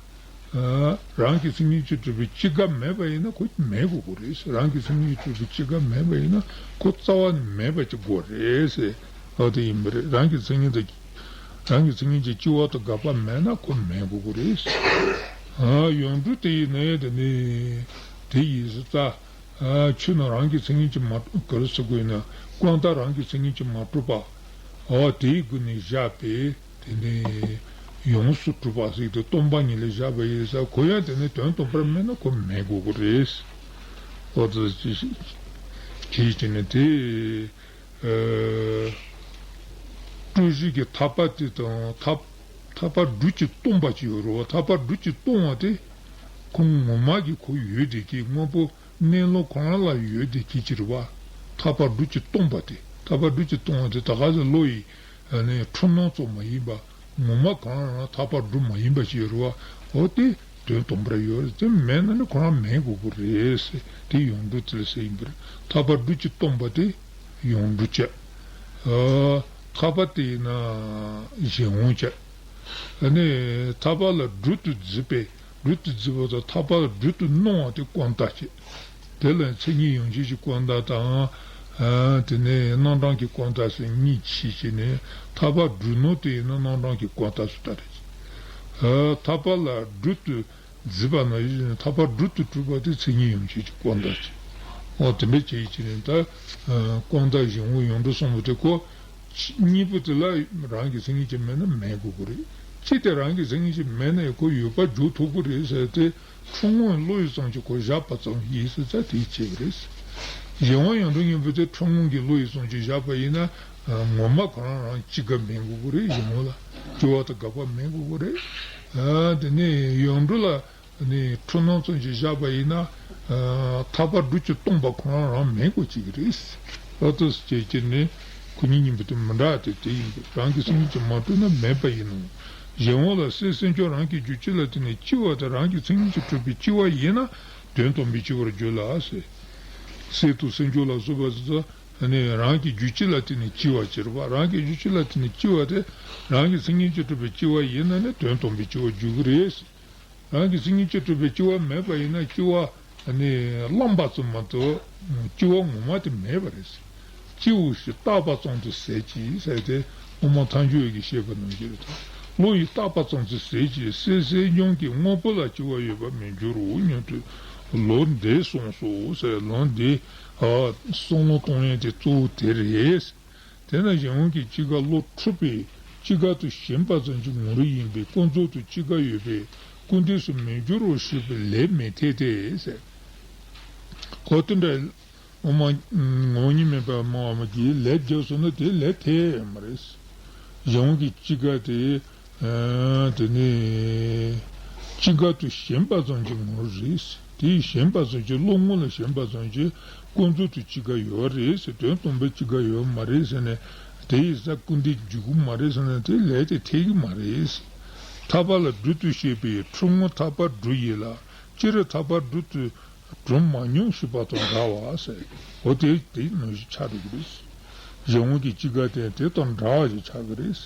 རང་གི་མཚན་ཉིད་ཀྱིས་གྲུབ་པའི་སྐྱེ་འགག་མེད་པ་ཡིན་ན་ཁོ་མེད་དགོས་ཀྱི་རེད། རང་གི་མཚན་ཉིད་ཀྱིས་གྲུབ་པའི་སྐྱེ་འགག་མེད་པ་ཡིན་ན་ཁོ་རྩ་བ་ནས་མེད་པ་ཅིག་དགོས་རེད་ཟེར། འོ་དེ་ཡིན་པ་རེད། རང་གི་མཚན་ཉིད་དང་། རང་གི་མཚན་ཉིད་ཀྱིས་སྐྱེ་བ་དང་འགག་པ་མེད་ན་ཁོ་མེད་དགོས་ཀྱི་རེད། ཡོངས་གྲུབ་དེ་ཡིན་ནའི་དེ་ནི་དེ་ཡིན་ཙང་། ཆོས་རྣམས་རང་གི་མཚན་ཉིད་ཀྱིས་མ་ག་རེ་ཟེར་དགོས་ན་ཀུན་བརྟགས་རང་གི་མཚན་ཉིད་ཀྱིས་མ་གྲུབ་པ། འོ་དེའི་སྒོ་ནས་བཞག་པས་དེ་ནི་ཡོངས་སུ་གྲུབ་པ་ཟེར་ཏེ་སྟོང་པ་ཉིད་ལ་བཞག་པ་ཡིན་ཙང་ཁོ་ཡང་དེ་ནི་དོན་སྟོང་པར་མེད་ན་ཁོ་མེད་དགོས་ཀྱི་རེད། འོ་དེ་ཅི་ཞིག་གིས་བྱས་ནས་དེ། སྤྲོས་གཞི་གི་ཐར་པ་དེ་དང་ཐར་ཐར་པ་སྒྲུབ་ཀྱིས་སྟོང་པ་ཅིག་ཡོད་རེད་བ། ཐར་པ་སྒྲུབ་ཀྱིས་སྟོང་བ་དེ་ཁོང་ངོ་མ་གི་ཁོ་ཡོད་བསྡད་ཀྱི་དངོས་པོ་གནས་ལུགས་ཁོ་རང་ལ་ཡོད་བསྡད་ཀྱི་ཅིག་རེད་བ། ཐར་པ་སྒྲུབ་ཀྱིས་སྟོང་པ་དེ་ཐར་པ་སྒྲུབ་ཀྱིས་སྟོང་བ་དེ་ད་ག་ཟེ་བློ་ཡི་འཁྲུལ་སྣང་ཙམ་མ་ཡིན་པ་ངོ་མ་གང་རང་ཐར་པ་སྒྲུབ་མ་ཡིན་པ་ཅིག་ཡོད་རེད་བ། འོ་དེ། དོན་དམ་པར་ཡོད་རེད། དེ་མེད་ན་ནི་ཁོ་རང་མེད་དགོས་ཀྱི་རེད་ཟེར། དེ་ཡོངས་གྲུབ་དེ་ལ་ཟེར་ཡིན་པ་རེད། ཐར་པ་སྦྲུལ་གྱིས་བཏུམས་པ་དེ་ཡོངས་གྲུབ་བྱས། ཨ། ཐར་པ་དེ་ཡིན་ན་གཞན་དབང་བྱས། ཨ་ནི་ཐར་པ་ལ་སྦྲུལ་དུ་བརྫིས་པས། སྦྲུལ་དུ་བརྫིས་པ་དང་ཐར་པ་ལ་སྦྲུལ་དུ་སྣང་བ་དེ་སྐོར་ལྡབ་བྱས། དེ་ལ་མཚན་ཉིད་ཡན་ཆད་ཀྱི་སྐོར་ལྡབ་དང་། ཨ། དེ་ནས་རྣམ་གྲངས་ཀྱི་སྐོར་ལྡབ་ཟེར་གཉིས་ཕྱེ་བྱས་ནས། ཐར་པ་སྦྲུལ་སྣང་དེ་ཡིན་ན་རྣམ་གྲངས་ཀྱི་སྐོར་ལྡབ་སུ་ལྟ་རེད། ཨ། ཐར་པ་ལ་སྦྲུལ་དུ་བརྫིས་པ་ན་ཐར་པ་སྦྲུལ་དུ་གྲུབ་པ་དེ་མཚན་ཉིད་ཡན་ཆད་ཀྱི་སྐོར་ལྡབ་བྱས། འོ་དེ་འདྲ་བྱས་བྱས་ནས་ད། ཨ། སྐོར་ལྡབ་གཞན་དབང་ཡོངས་གྲུབ་གསུངས་པ་དེ་ཁོ། གཉིས་པོ་དེ་ལ་རང་གི་མཚན་ཉིད་ཅིག་མེད་ན་མེད་དགོས་ཀྱི་རེད། གཅིག་དེ་རང་གི་མཚན་ཉིད་ཅིག་མེད་ན་ཡང་ཁོ་ཡོད་པ་བརྗོད་ཐུབ་ཀྱི་རེད་ཟེར་ཏེ། འཁྲུལ་ངོ་བློ་ཡིས་ཙམ་གྱིས་ཁོ་བཞག་པ་ཙམ་ཡིན་ཟེར་ཙང་དེ་བྱེད་ཀྱི་རེད། གཞན་དབང་ཡོངས་གྲུབ་སྙིང་པོ་དེ་འཁྲུལ་ངོ་གི་བློ་ཡིས་ཙམ་གྱིས་བཞག་པ་ཡིན་ན། ངོ་མ་ཁོ་རང་རང་སྐྱེ་འགག་མེད་དགོས་ཀྱི་རེད། གཞན་དབང་ལ་སྐྱེ་བ་དང་འགག་པ་མེད་དགོས་ཀྱི་རེད། ཨ། དེ་ནས་ཡོངས་གྲུབ་ལ། ནི་འཁྲུལ་སྣང་ཙམ་ཞིག་བཞག་པ་ཡིན་ན། ཨ། ཐར་པ་སྦྲུལ་གྱིས་བཏུམས་པ་ཁོ་རང་རང་མེད་དགོས་ཀྱི་རེད། ཨ། ཏོག་ཙམ་བྱས་བྱས་ནས་ཁོ་གཉིས་གཉིས་པོ་དེ་མི་འདྲ་སྟེ། དེ་ཡིན་པས་རང་གི་མཚན་ཉིད་ཀྱིས་མ་གྲུབ་ན་མེད་པ་ཡིན་ནོ། གཞན་དབང་ལ་སྲེད་སེམས་ཀྱང་རང་གི་རྒྱུད་གཅིག་ལ་བརྟེན་ནས་སྐྱེ་བ་དེ་རང་གི་མཚན་ཉིད་ཀྱིས་གྲུབ་པའི་སྐྱེ་བ་ཡིན་ན་དོན་དམ་པའི་སྐྱེ་བར་འགྱུར་ལ་ཟེར། སྲེད་དང་སེམས་ཀྱང་ལ་སོགས་པ་དེ་ཚོ་ནི་རང་གི་རྒྱུད་གཅིག་ལ་བརྟེན་ནས་སྐྱེ་བ་སྐྱེ་རེད་པ། རང་གི་རྒྱུད་གཅིག་ལ་བརྟེན་ནས་སྐྱེ་བ་དེ་རང་གི་མཚན་ཉིད་ཀྱིས་གྲུབ་པའི་སྐྱེ་བ་ཡིན་ན་ནི་དོན་དམ་པའི་སྐྱེ་བར་འགྱུར་གྱི་རེད། རང་གི་མཚན་ཉིད་ཀྱིས་གྲུབ་པའི་སྐྱེ་བ་མེད་པ་ཡིན་ན་སྐྱེ་བ་ནི་བླངས་པ་ཙམ་མ་གཏོགས་སྐྱེ་བ་ངོ་མ་དེ་མེད་པ་རེད། སྐྱེའོ་ཞེས་བརྟགས་པ་ཙམ་དུ་ཟད་ཀྱི་ཟེར་ཏེ། དབུ་མ་ཐལ་འགྱུར་བའི་གིས་བཤད་པ་ནང་བཞིན་རེད། བློ་ཡིས་བརྟགས་པ་ཙམ་དུ་ཟད་ཀྱི། སྲེད་སེམས་ཀྱང་གི་དངོས་པོ་ལ་སྐྱེ་བ་ཡོད་པར་མི་འགྱུར་རོ་སྙམ་དུ་ལུགས་འདིས་གསུངས་སོ་ཟེར། ལུགས་འདི། ཨ། གསུང་ལུགས་གཏོང་ཡས་དེ་གཙོ་བོ་དེ་རེད། དེས་ན་གཞན་དབང་གི་སྐྱེ་འགག་བློ་འཁྲུལ་པས་སྐྱེ་འགག་ཏུ་ཞེན་པ་ཙམ་གྱི་ངོ་བོ་ཡིན་པས་ཀུན་རྫོབ་ཏུ་སྐྱེ་འགག་ཡོད་པས་སྐུར་འདེབས་སུ་མི་འགྱུར་རོ་ཞེས་པའི་ལས་མི་འཐད་དེ་ཟེར། འོ་དེ་འདྲ། དབུ་མ་ངོ་བོ་ཉིད་མེད་པའི་སྨྲ་བ་གིས་ལས་བརྒྱབ་སོང་ན་དེ་ལས་འཐད་ཡོད་མ་རེད། གཞན་དབང་གི་སྐྱེ་འགག་དེ། ཨ། དེ་ནི་སྐྱེ་འགག་ཏུ་ཞེན་པ་ཙམ་གྱི་ངོ་བོ་རེད། དེ་ཡིས་ཞེན་པ་ཙམ་གྱི་བློ་ངོ་ལ་ཞེན་པ་ཙམ་གྱིས་ཀུན་རྫོབ་ཏུ་སྐྱེ་འགག་ཡོད་རེད་ཟེར། དོན་དམ་པའི་སྐྱེ་འགག་ཡོད་མ་རེད་ཟེར་ནས། དེ་ཡིས་ས་སྐུར་འདེབས་འཇུག་གི་མ་རེད་ཟེར་ན་དེ་ལས་དེ་འཐད་ཀྱི་མ་རེད། ཐར་པ་ལ་སྦྲུལ་དུ་བཤད་པའི་འཁྲུལ་ངོ་ཐར་པ་སྦྲུལ་ཡིན་ལ། སྤྱིར་ཐར་པ་སྦྲུལ་དུ་གྲུབ་མ་མྱོང་ཞེས་པ་དང་འདྲ་བ་ཟེར། འོ་དེ་དེ་ནང་བཞིན་ཆགས་འགྲོ་གི་རེད། གཞན་དབང་གི་སྐྱེ་འགག་དེ་དེ་དང་འདྲ་བ་ཞིག་ཆགས་ཀྱི་རེད།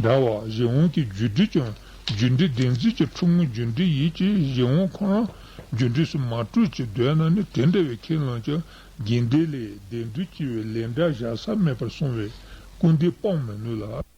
འདྲ་བ། གཞན་དབང་གི་རྒྱུ་འབྲས་ཀྱང་རྒྱུ་འབྲས་བདེན་འཛིན་གྱི་འཁྲུལ་ངོ་རྒྱུ་འབྲས་ཡིན་གྱི། གཞན་དབང་ཁོ་རང་རྒྱུ་འབྲས་སུ་མ་གྲུབ་ཅེས་འདོད་ན་ནི་དེ་འདྲ་བའི་ཁས་བླངས་ཀྱང་དགེ་འདུན་ལས་བདེན་དོན་སྐྱེ་བའི་ལས་འབྲས་བཞག་ས་མེད་པར་གསུངས་པས་སྐུར་འདེབས་སྤང་མི་ནུས་ལ།